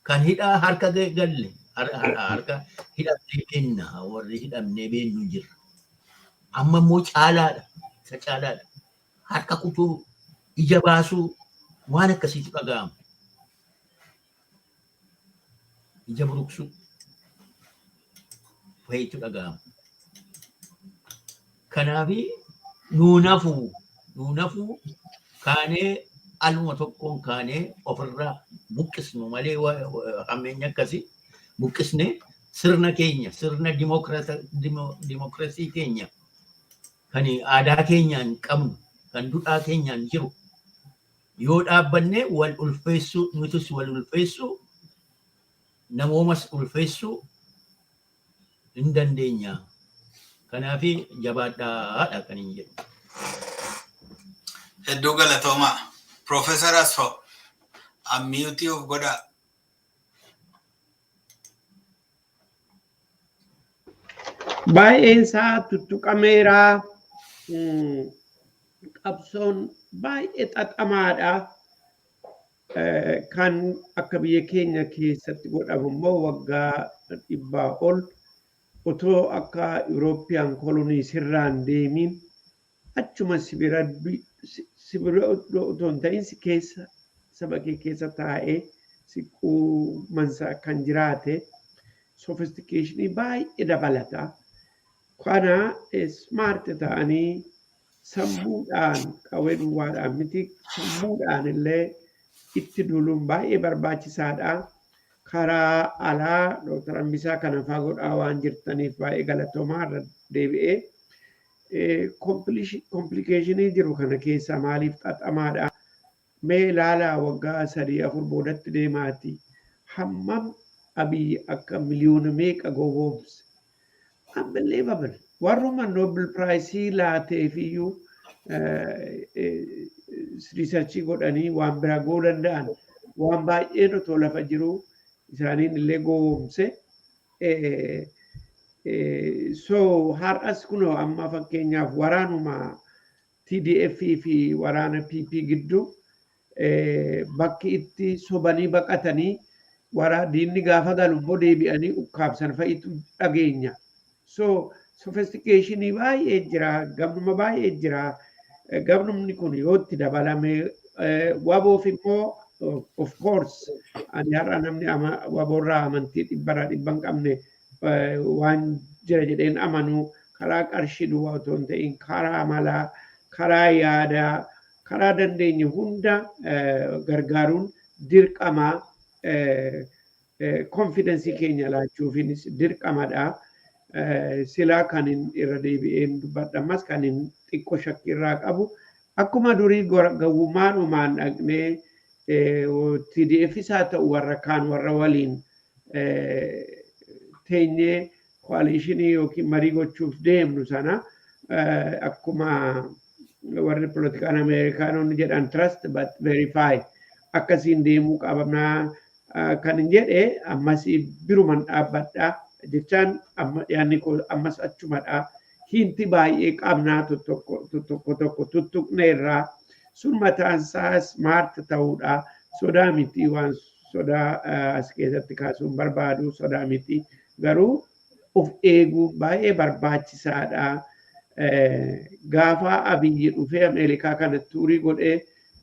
Kan hidhaa harka galle, harka hidhamnee kenna, warri hidhamnee beennu jirra. Amma immoo caalaadha. Isa caalaadha. Harka kutuu, ija baasuu, waan akkasiitu dhaga'ama. Ija buruqsuu fa'iitu dhaga'ama. Kanaafi nuunafuu kaanee aluma tokkoon kaanee ofirraa buqqisnu malee, hammeenya akkasii buqqisnee sirna keenya, sirna dimokiraasii keenya kan aadaa keenyaan qabnu, kan duudhaa keenyaan jiru yoo dhaabbanne, wal ulfeessuu, nutis wal ulfeessuu, namoomas ulfeessuu hin dandeenya. Kanaafi jabaadhaadha kan hin jedhu. Hedduu galatoomaa. Profeesar Asfaw, unmute of godhaa. Baay'een isaa tuttuqameera. Qabsoon baay'ee xaxamaadha. Kan akka biyya keenya keessatti godhamu immoo waggaa 100 ol otoo akka European colony sirraan deemiin, achuma sibira otoo hin ta'in si keessa, saba kee keessa taa'ee si quumansa kan jiraate sophisticationii baay'ee dabalata. Kana smart ta'anii sammuudhaan, qawwee duwwaadhaan miti, sammuudhaan illee itti duuluun baay'ee barbaachisaadha. Karaa alaa Dr. Hambisaa kana faa godhaa waan jirtaniif baay'ee galatoomaa irra deebi'ee. Complicationii jiru kana keessa maaliif xaxamaadha? Mee ilaalaa, waggaa 3 4 boodatti deemaati. Hammam Abiyyi akka miliyoona meeqa gowwoomse. Unbelievable. Warruma Nobel Prize laateef iyyuu researchii godhanii waan biraa go'uu danda'an. Waan baay'een otoo lafa jiru isaaniin illee gowwoomse. So har'as kunoo amma fakkeenyaaf waraanuma TDF fi waraana PP gidduu bakki itti sobanii baqatanii waraa diinni gaafa galu immoo deebi'anii ukkaamsan fa'itu dhageenya. So sophisticationii baay'ee jira, gamnuma baay'ee jira. Gamnumni kun yoo itti dabalame, waboof immoo of course ani har'a namni waboorraa amantii dhibbarraa dhibba hin qabne waan jira jedheen amanu. Karaa qarshii duwwaa otoo hin ta'in, karaa malaa, karaa yaadaa, karaa dandeenye hunda gargaaruun dirqama. Confidenceii keenya laachuufiinis dirqamadha. Silaa kan irra deebi'een dubbadha, ammas kan hin xiqqoo shakkii irraa qabu, akkuma durii gawwummaadhumaan dhaqnee TDFs haa ta'u warra kaan warra waliin teenyee coalitionii yookiin marii gochuuf deemnu sana, akkuma warri politikaan Ameerikaanonni jedhan "trust but verify", akkasiin deemuu qabnaa kan hin jedhe ammas biruman dhaabbadha. Jechaan amma yaadni koo ammas achumadha. Hinti baay'ee qabnaa tokko tokko tuttuqneerraa sun mataan isaa smart ta'uudha. Sodaa miti, waan sodaa as keessatti kaasuun barbaadu sodaa miti. Garuu of eeguun baay'ee barbaachisaadha. Gaafa Abiyyi dhufee Ameerikaa kana tuurii godhee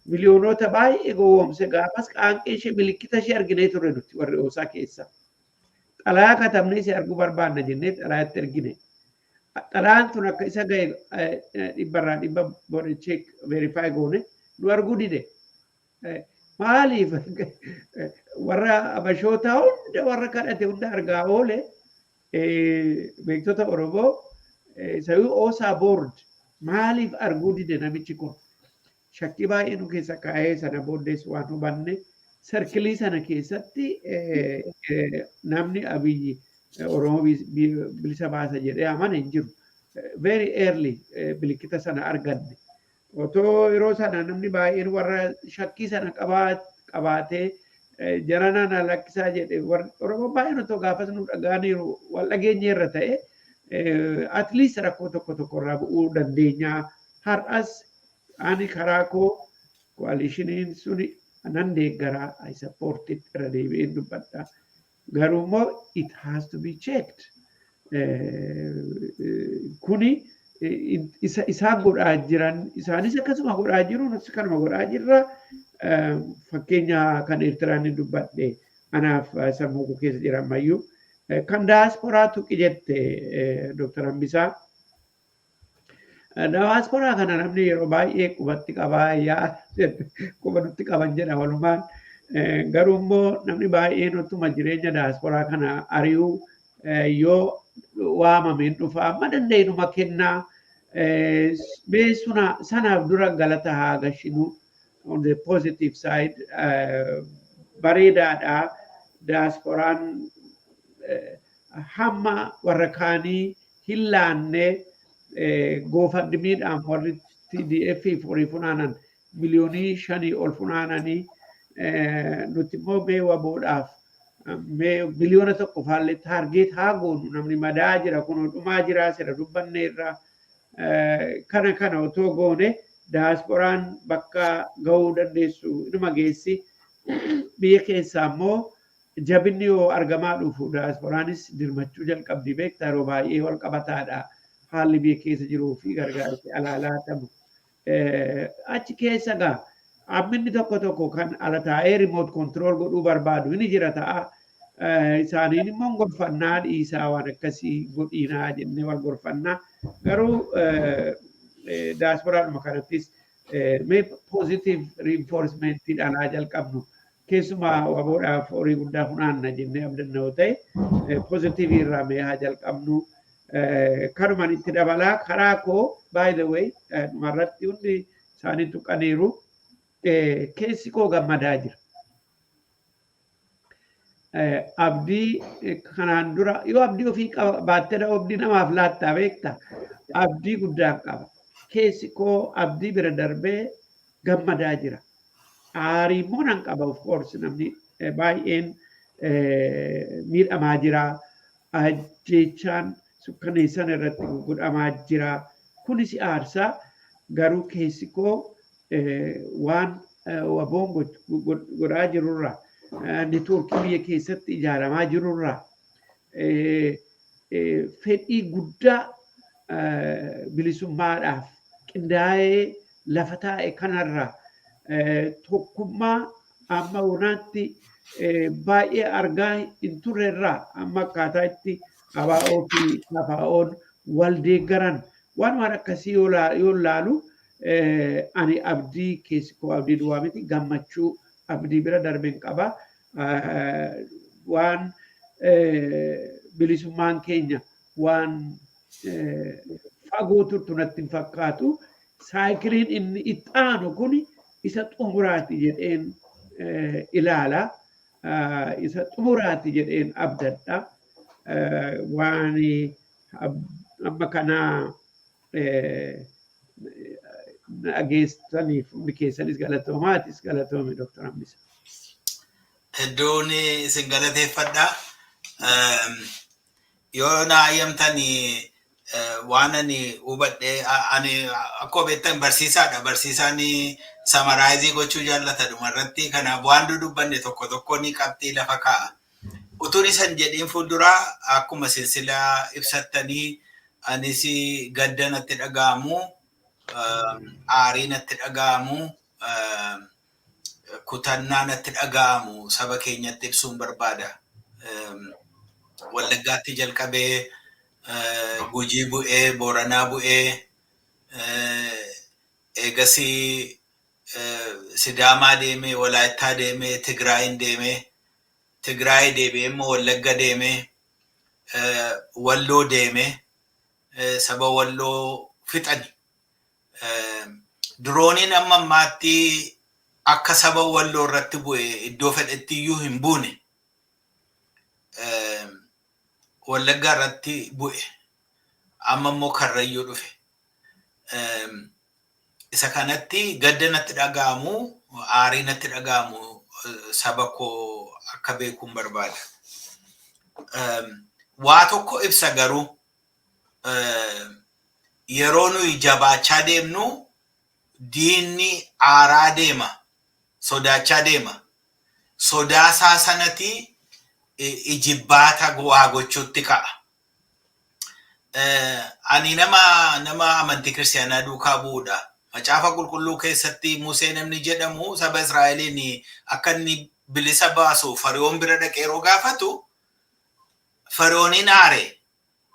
miliyoonota baay'ee gowwoomse, gaafas qaanqee ishee, milikkita ishee arginee turre nuti warri OSA keessa. Xalayaa katabnee ishee arguu barbaanna jennee xalayaatti ergine. Xalayaan tun akka isa ga'e dhibbarraa dhibba booda check verify goone, nu arguu dide. Maaliif? Warra abashootaa hunda, warra kadhate hunda argaa oole, beektota Oromoo sayuu OSA board maaliif arguu dide namichi kun? Shakkii baay'ee nu keessa kaa'ee, sana booddees waan hubanne, circle sana keessatti namni Abiyyi Oromoo bilisa baasa jedhee amane hin jiru. Very early bilikkita sana arganne. Otoo yeroo sana namni baay'een warra shakkii sana qabaatee jarana na lakkisaa jedhe, Oromoo baay'een otoo gaafas nu dhagaaniiru, wal dhageenyeerra ta'e, at least rakkoo tokko tokko irraa bu'uu dandeenya. Har'as ani karaa koo coalitioniin suni nan deeggaraa, I support it, irra deebi'een dubbadha. Garuu immoo it has to be checked. Kuni isaan godhaa jiran, isaanis akkasuma godhaa jiru, nus kanuma godhaa jirra. Fakkeenya kan Eertiraan hin dubbadhe, anaaf sammuu koo keessa jira ammayyuu. Kan daasporaa tuqi jette, Dr. Hambisaa. Daasporaa kana namni yeroo baay'ee qubatti qabaa, yaa quba nutti qaban jedha walumaan. Garuu immoo namni baay'een utuma jireenya daasporaa kana ari'uu yoo waamameen dhufa, amma dandeenyuma kennaa. Mee sanaaf dura galata haa gashinu. On the positive side, bareedaadha. Daasporaan hamma warra kaanii hin laanne. GoFundMedhaan warri TDF horii funaanan miliyoonii 5 ol funaananii, nuti immoo mee WBOdhaaf mee miliyoona 1 faallee target haa goonu. Namni madaa jira, kun dhumaa jira, sira dubbanne irraa. Kana otoo goone daasporaan bakka gahuu dandeessu inuma geessi. Biyya keessaa immoo jabinni yoo argamaa dhufu daasporaanis dirmachuu jalqabdi, beektaa, yeroo baay'ee wal qabataadha haalli biyya keessa jiruu fi gargaarsi alaa laatamu. Achi keessa gaa amminni tokko tokko kan ala taa'ee remote control godhuu barbaadu ni jira ta'a. Isaaniin immoo gorfannaa, dhiisaa, waan akkasii godhiinaa jennee wal gorfannaa. Garuu daasporaadhuma kanattis mee positive reinforcementiidhaan haa jalqabnu. Keessumaa WBOdhaaf horii guddaa funaanna jennee abdanna yoo ta'e, positive irraa mee haa jalqabnu. Kanumaan itti dabalaa karaa koo, by the way, dhumarratti hundi isaanii tuqaniiru. Keessi koo gammadaa jira. Abdii kanaan dura yoo abdii ofii baattee abdii namaaf laattaa, beekta, abdii guddaa qaba. Keessi koo abdii bira darbee gammadaa jira. Aarii immoo nan qaba, of course, namni baay'een miidhamaa jira. Ajjeechaan sukkaneessan irratti godhamaa jira. Kunis aarsaa, garuu keessi koo waan WBOn godhaa jirurraa, networkii biyya keessatti ijaaramaa jirurraa, fedhii guddaa bilisummaadhaaf qindaa'ee lafa taa'e kanarraa, tokkummaa amma wonaatti baay'ee argaa hin turrerraa, amma akkaataa itti ABO fi KFO'n wal deeggaran, waan akkasii yoo laalu, ani abdii, keessi koo abdii duwwaa miti, gammachuu abdii bira darbeen qaba. Waan bilisummaan keenya waan fagoo turtu natti hin fakkaatu. Cycleiin inni itti aanu kun isa xumuraati jedheen ilaala. Isa xumuraati jedheen abdadha. Waan amma kanaa dhageessaniif hundi keessanis galatoomaa, galatoomi, Dr. Hambisa. Hedduun isin galateeffadha. Yoo na ayyamtanii waan ani hubadhee, ani akkuma beektan barsiisaadha. Barsiisaan summarize gochuu jaallata dhumarratti. Kanaaf waan dudubbanne tokko tokko ni qabxii lafa kaa'a. Utuun isan jedhiin fuulduraa, akkuma silsilaa ibsattanii, anis gadda natti dhaga'amu, aarii natti dhaga'amu, kutannaa natti dhaga'amu saba keenyatti ibsuun barbaada. Wallaggaatti jalqabee, Gujii bu'ee, Booranaa bu'ee, eegasii Sidaamaa deemee, Walaayittaa deemee, Tigraayin deemee, Tigraay deebi'ee immoo Wallagga deemee, Walloo deemee, saba Walloo fixani. Dirooniin amma ammaatti akka saba Walloo irratti bu'e iddoo fedhetti iyyuu hin buune. Wallaggaa irratti bu'e. Amma immoo Karrayyuu dhufe. Isa kanatti gadda natti dhaga'amu, aarii natti dhaga'amu saba koo akka beekuun barbaada. Waa tokko ibsa garuu, yeroo nuyi jabaachaa deemnu diinni aaraa deema, sodaachaa deema. Sodaasaa sanatti ijibbaata waa gochuutti ka'a. Ani nama amantii kiristaanaa duukaa bu'uudha. Macaafa Qulqulluu keessatti Musee namni jedhamu saba Israa'eliin akka inni bilisa baasu Fari'oon bira dhaqee yeroo gaafatu, Fari'ooniin aare.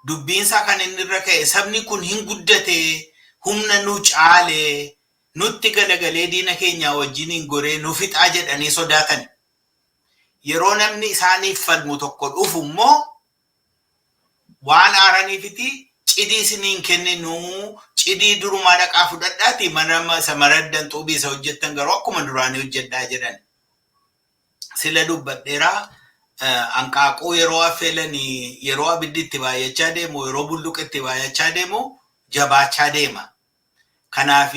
Dubbiinsaa kan inni irra ka'e, sabni kun hin guddate, humna nu caalee, nutti galagalee, diina keenya wajjiniin goree nu fixaa jedhanii sodaatan. Yeroo namni isaaniif falmu tokko dhufu immoo waan aaraniifiti, cidii isiniin kenninuu, cidii durumaa dhaqaa fudhadhaati, mana isa maraddan, xuubii isa hojjettan garuu akkuma duraanii hojjedhaa jedhan. Sila dubbadheeraa, hanqaaquu yeroo affeelanii, yeroo abiddi itti baay'achaa deemu, yeroo bulluqi itti baay'achaa deemu jabaachaa deema. Kanaaf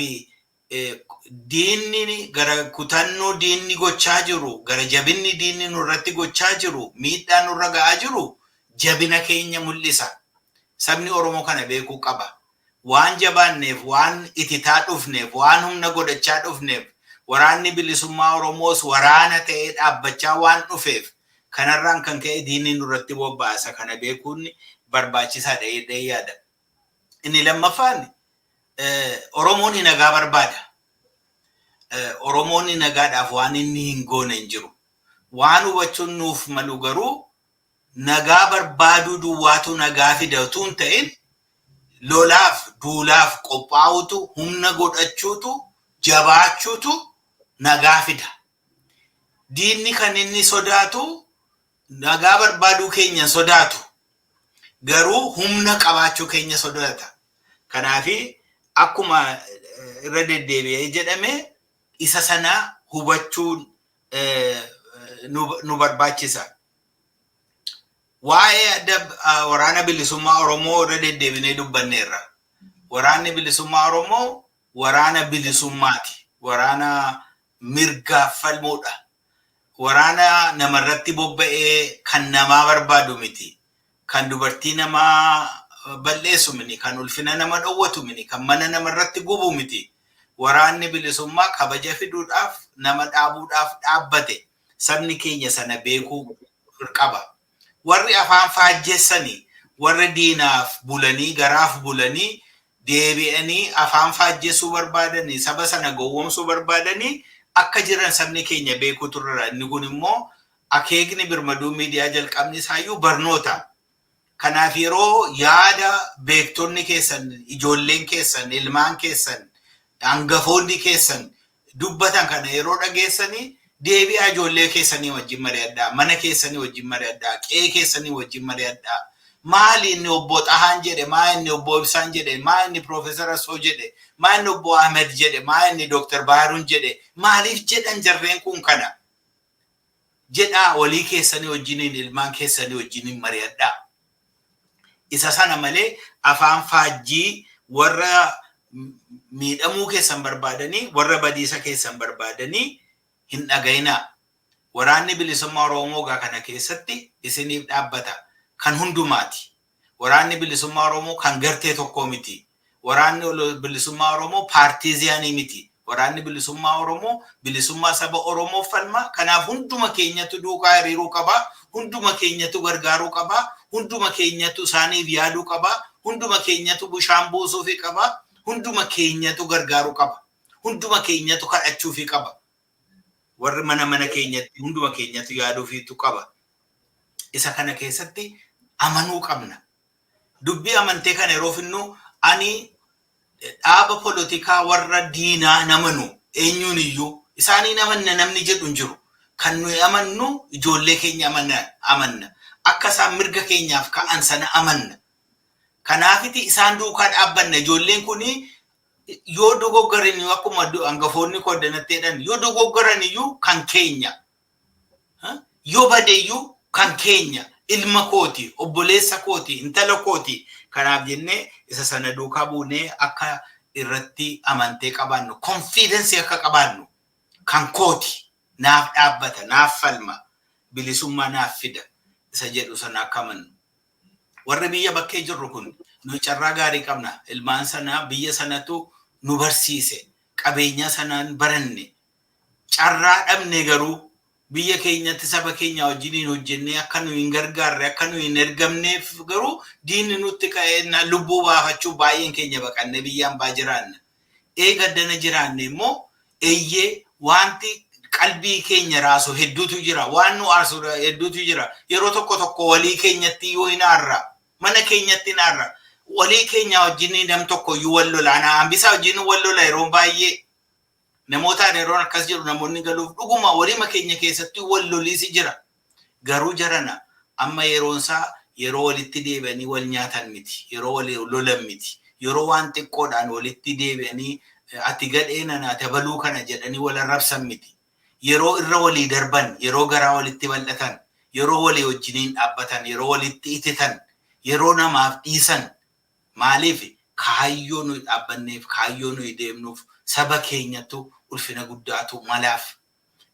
diinni gara kutannoo diinni gochaa jiru, gara jabinni diinni nurratti gochaa jiru, miidhaa nurra ga'aa jiru jabina keenya mul'isa. Sabni Oromoo kana beekuu qaba. Waan jabaanneef, waan ititaa dhufneef, waan humna godhachaa dhufneef, waraanni bilisummaa Oromoos waraana ta'ee dhaabbachaa waan dhufeef, kanarraan kan ka'e diinni nurratti bobbaasa. Kana beekuun barbaachisaadha jedhee yaada. Inni lammaffaan, Oromoon nagaa barbaada. Oromoon nagaadhaaf waan inni hin goone hin jiru. Waan hubachuun nuuf malu garuu, nagaa barbaaduu duwwaatu nagaa fida utuu hin ta'in, lolaaf duulaaf qophaa'utu, humna godhachuutu, jabaachuutu nagaa fida. Diinni kan inni sodaatu nagaa barbaaduu keenya sodaatu. Garuu humna qabaachuu keenya sodaata. Kanaafi akkuma irra deddeebi'ee jedhame, isa sana hubachuun nu barbaachisa. Waa'ee adda waraana bilisummaa Oromoo irra deddeebinee dubbanneerra. Waraanni bilisummaa Oromoo waraana bilisummaati. Waraana mirgaaf falmuudha. Waraana namarratti bobba'ee kan namaa barbaadu miti. Kan dubartii namaa balleessu miti. Kan ulfina nama dhowwatu miti. Kan mana namarratti gubu miti. Waraanni bilisummaa kabaja fiduudhaaf, nama dhaabuudhaaf dhaabbate. Sabni keenya sana beekuu qaba. Warri afaan faajjessanii, warri diinaaf bulanii, garaaf bulanii, deebi'anii afaan faajjessuu barbaadanii, saba sana gowwoomsuu barbaadanii akka jiran sabni keenya beekuu turreera. Inni kun immoo akeekni Birmaduu Miidiyaa jalqabni isaayyuu barnoota. Kanaaf yeroo yaada beektonni keessan, ijoolleen keessan, ilmaan keessan, hangafoonni keessan dubbatan kana yeroo dhageessanii, deebi'aa ijoollee keessanii wajjin mari'adhaa, mana keessanii wajjin mari'adhaa, qe'ee keessanii wajjin mari'adhaa. Maali inni obbo Xahaan jedhe, maa inni obbo Ibsaan jedhe, maa inni Piroofeesar Asoo jedhe, maa inni obbo Ahmed jedhe, maa inni Dooktar Baaruun jedhe, maaliif jedhan jarreen kun kana? Jedhaa walii keessanii wajjiniin, ilmaan keessanii wajjiniin mari'adhaa. Isa sana malee afaan faajjii warra miidhamuu keessan barbaadanii, warra badiisa keessan barbaadanii hin dhaga'inaa. Waraanni bilisummaa Oromoo kana keessatti isiniif dhaabbata. Kan hundumaati. Waraanni bilisummaa Oromoo kan gartee tokkoo miti. Waraanni bilisummaa Oromoo paartiiziyaanii miti. Waraanni bilisummaa Oromoo bilisummaa saba Oromoo falma. Kanaaf hunduma keenyatu duukaa hiriiruu qaba. Hunduma keenyatu gargaaruu qaba. Hunduma keenyatu isaaniif yaaduu qaba. Hunduma keenyatu bishaan buusuufi qaba. Hunduma keenyatu gargaaruu qaba. Hunduma keenyatu kadhachuufi qaba. Warri mana mana keenyatti hunduma keenyatu yaaduufiitu qaba. Isa kana keessatti amanuu qabna. Dubbii amantee kana yeroo finnu ani dhaaba polotikaa warra diinaa namanu eenyuun iyyuu isaanii amanna namni jedhu hin jiru. Kan nuyi amannu ijoollee keenya amanna. Akka isaan mirga keenyaaf ka'an sana amanna. Kanaafiti isaan duukaa dhaabbanna. Ijoolleen kuni yoo dogoggoran iyyuu akkuma hangafoonni koddanatti jedhan yoo dogoggoran iyyuu kan keenya. Yoo bade iyyuu kan keenya. Ilma kooti, obboleessa kooti, intala kooti. Kanaaf jennee isa sana duukaa buunee akka irratti amantee qabaannu, konfiidensii akka qabaannu kan kooti naaf dhaabbata, naaf falma, bilisummaa naaf fida isa jedhu sana akka amannu. Warri biyya bakkee jirru kun nuyi carraa gaarii qabna. Ilmaan sanaa biyya sanatu nu barsiise. Qabeenya sanaan baranne. Carraa dhabne garuu biyya keenyatti saba keenya wajjiniin hojjennee akka nuyi hin gargaarre akka nuyi hin ergamneef garuu diinni nutti ka'ee lubbuu baafachuu baay'een keenya baqannee biyya hambaa jiraanna. Eega dana jiraanne immoo eeyyee wanti qalbii keenya raasu hedduutu jira. Waan nu aarsu hedduutu jira. Yeroo tokko tokko walii keenyatti yoo hin aarra. Mana keenyatti hin aarra. Walii keenya wajjin nam tokko iyyuu wal lola. Ana hambisaa wajjin wal lola yeroo baay'ee. Namootaan yeroon akkas jedhu namoonni galuuf dhuguma waliima keenya keessatti wal loliisi jira. Garuu jarana amma yeroon isaa yeroo walitti deebi'anii wal nyaatan miti. Yeroo wal lolan miti. Yeroo waan xiqqoodhaan walitti deebi'anii ati gadhee nana ati abaluu kana jedhanii wal arrabsan miti. Yeroo irra walii darban, yeroo garaa walitti bal'atan, yeroo walii wajjiniin dhaabbatan, yeroo walitti ititan, yeroo namaaf dhiisan maaliif kaayyoo nuyi dhaabbanneef, kaayyoo nuyi deemnuuf saba keenyatu ulfina guddaatu malaaf.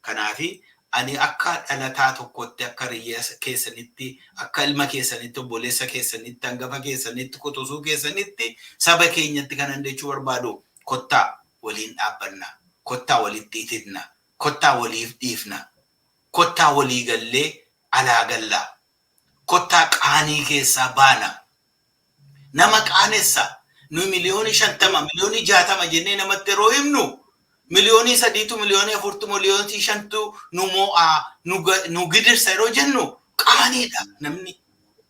Kanaafi ani akka dhalataa tokkotti, akka hiriyaa keessanitti, akka ilma keessanitti, obboleessa keessanitti, hangafa keessanitti, quxisuu keessanitti saba keenyatti kanan jechuu barbaadu kottaa waliin dhaabbanna, kottaa walitti ititna, kottaa waliif dhiifna, kottaa walii gallee alaa gallaa, kottaa qaanii keessaa baana. Nama qaanessa nuyi 50 miliyoona, 60 miliyoona jennee namatti yeroo himnu 3 miliyoonatu, 4 miliyoonatu, 5 miliyoonatu nu mo'aa nu gidirsa yeroo jennu qaaniidha namni.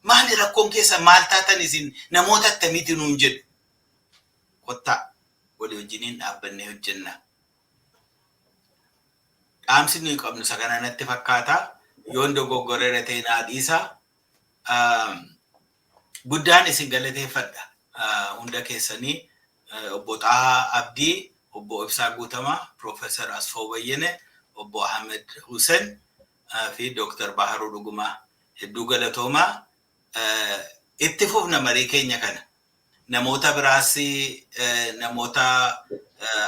Maali rakkoon keessa maal taatan isin namoota akkamiiti nuun jedhu. Kottaa walii wajjiniin dhaabbannee hojjenna. Dhaamsi nuyi qabnu isa kana natti fakkaata. Yoon dogoggoreera ta'e naa dhiisa. Guddaan isin galateeffadha. Hunda keessanii obbo Xahaa Abdii, obbo Ibsaa Guutamaa, Profeesar Asfoo Bayyene, obbo Ahmed Hussein fi Dooktar Baharuu Dhugumaa hedduu galatoomaa. Itti fufna marii keenya kana. Namoota biraas namoota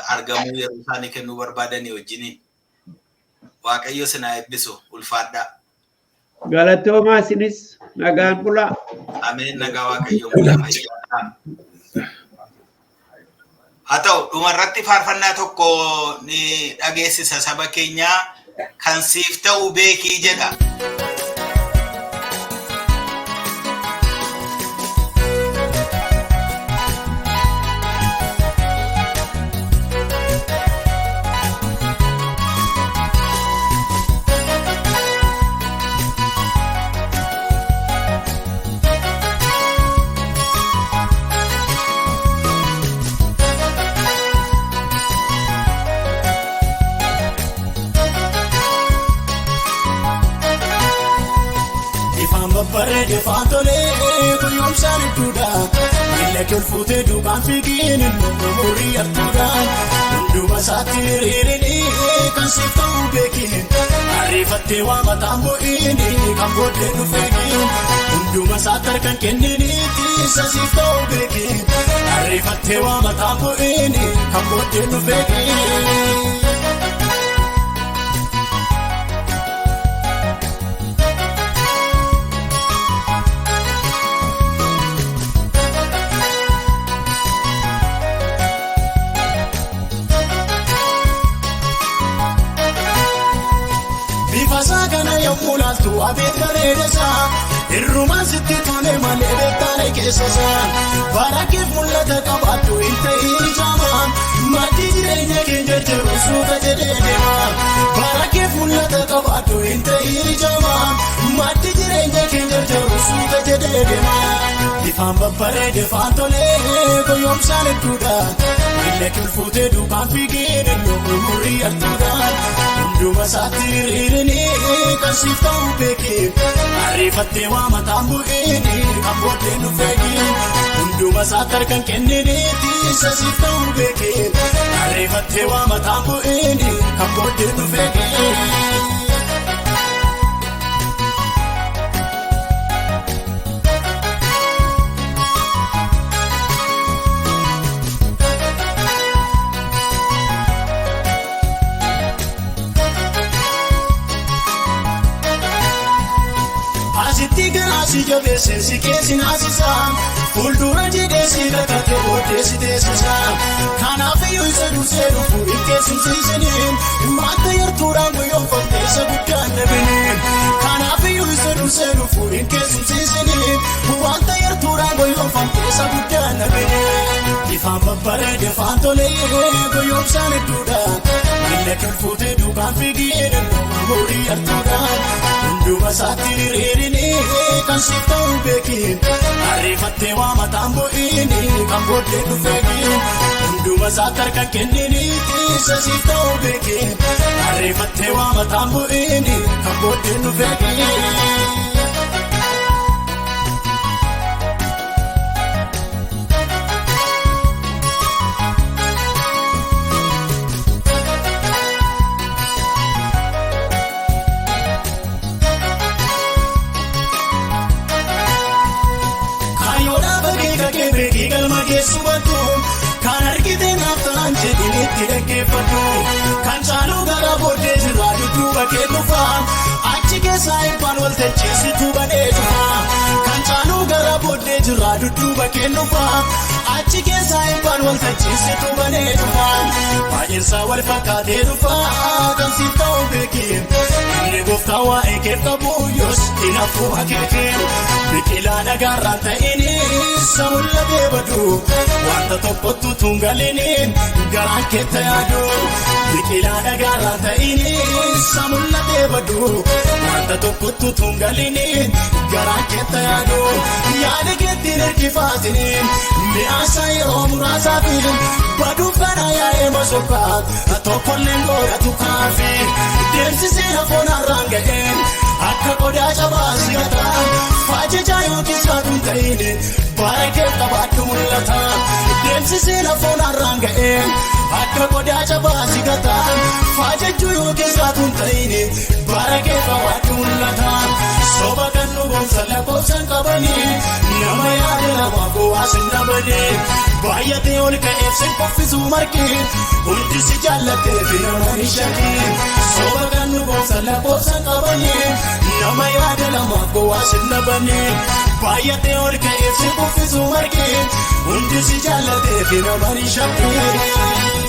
argamuu yeroo isaanii kennuu barbaadanii wajjiniin. Waaqayyo sinaa eebbisu, ulfaadhaa. Galatoomaa isinis, nagaan bulaa. Ameen, nagaa Waaqayyo. Haa ta'u, dhumarratti faarfannaa tokko ni dhageessisa saba keenyaa, kan siif ta'u beekii jedha. Ifaan babbareede faan tolee guyyoomsaan hedduudha. Miila kee ol fuutee duukaan fiigiin umurii hartuudha. Hunduma isaatti hiriirinii kan siif ta'u beekiin. Ariifattee waa mataan bu'iin kan booddee dhufeekiin. Hunduma isaatti harkaan kenniniiti isa siif ta'u beekiin. Ariifattee waa mataan bu'iin kan booddee dhufeekiin. Kana yommuu laaltu abeet bareedasaa Irrumaan sitti tole malee beektalee keessasaa Bara keef mul'ata qabaattu hin ta'in jaamaa Maatii jireenya keenya jiru suuta jedhee deema Bara keef mul'ata qabaattu hin ta'in jaamaa Maatii jireenya keenya jiru suuta jedhee deema Ifaan babbareede faan tolee goyoomsaan hedduudha Miila kilfuutee duukaan fiigee umurii artuudhaan Hunduma isaatti hiriirinii kan siif ta'u beekee Ariifattee waa mataan bu'eeni kan booddee nu feegi Hunduma isaatti harkaan kenniniiti isa siif ta'u beekee Ariifattee waa mataan bu'eeni kan booddee nu feegi. Asitti galaasi jabeesse si keessi naasisa Fuuldura jedhee si gatate booddee si teessisa Kanaaf iyyuu isa dursee dhufu hin keessumsiisanii Wanta yartuudhaan guyyoonfatte isa guddaan dhabini Kanaaf iyyuu isa dursee dhufu hin keessumsiisanii Wanta yartuudhaan guyyoonfatte isa guddaan dhabini Ifaan babbareede faan tolee guyyoomsaan hedduudha Miila kilfuutee duukaan fiigee umurii yartuudhaan Hunduma isaatti hiriirinii kan siif ta'u beekii Ariifattee waa mataan bu'iini kan booddee nu feegi Hunduma isaatti harkaan kenniniiti isa siif ta'u beekii Ariifattee waa mataan bu'iini kan booddee nu feegi. Kan argite naaf ta'an jedheen itti dhaggeeffadhu Kan caalu gara booddee jirraa dudduuba kee dhufa Achi keessaa eebbaan waltajjiisitu banee dhufa Kan caalu gara booddee jirraa dudduuba kee dhufa Achi keessaa eebbaan waltajjiisitu banee dhufa Baay'eensaa wal fakkaatee dhufa kan siif ta'u beekee Inni gooftaa waa'ee kee qabu yoos hin hafu akeekee Biqilaa dhagaarraan ta'ini isa mul'atee badu Wanta tokkotu tungalini garaan keetta yaadu Biqilaa dhagaarraan ta'ini isa mul'atee badu Wanta tokkotu tungalini garaan keetta yaadu Yaada keetti hirkifaatini mi'aasa yeroo muraasaaf baduuf kana yaa'ee masookaa tokkolleen godhatu kaafi Deemsisee hafoon har'aan ga'een akka qodaa cabaa si'ataa faajjaa yookiis baatuun ta'in bara kee qabaadhu mul'ata. Deemsisee lafoon har'aan ga'een akka qodaa cabaa si'ataa faajjuu yookiis baatuun ta'in bara kee qabaadhu mul'ata. Soba kan nu goomsan lakkoofsan qabanii nama yaada lamaaf bu'aa sin dhabanii baay'atee ol ka'eef sin qoffisuu margi hundi si jaallatee fi nama hin shakkii. Soba kan nu goomsan lakkoofsan qabanii nama yaada lamaaf bu'aa sin dhabanii baay'atee ol ka'eef sin qoffisuu margi hundi si jaallatee fi nama hin shakkii.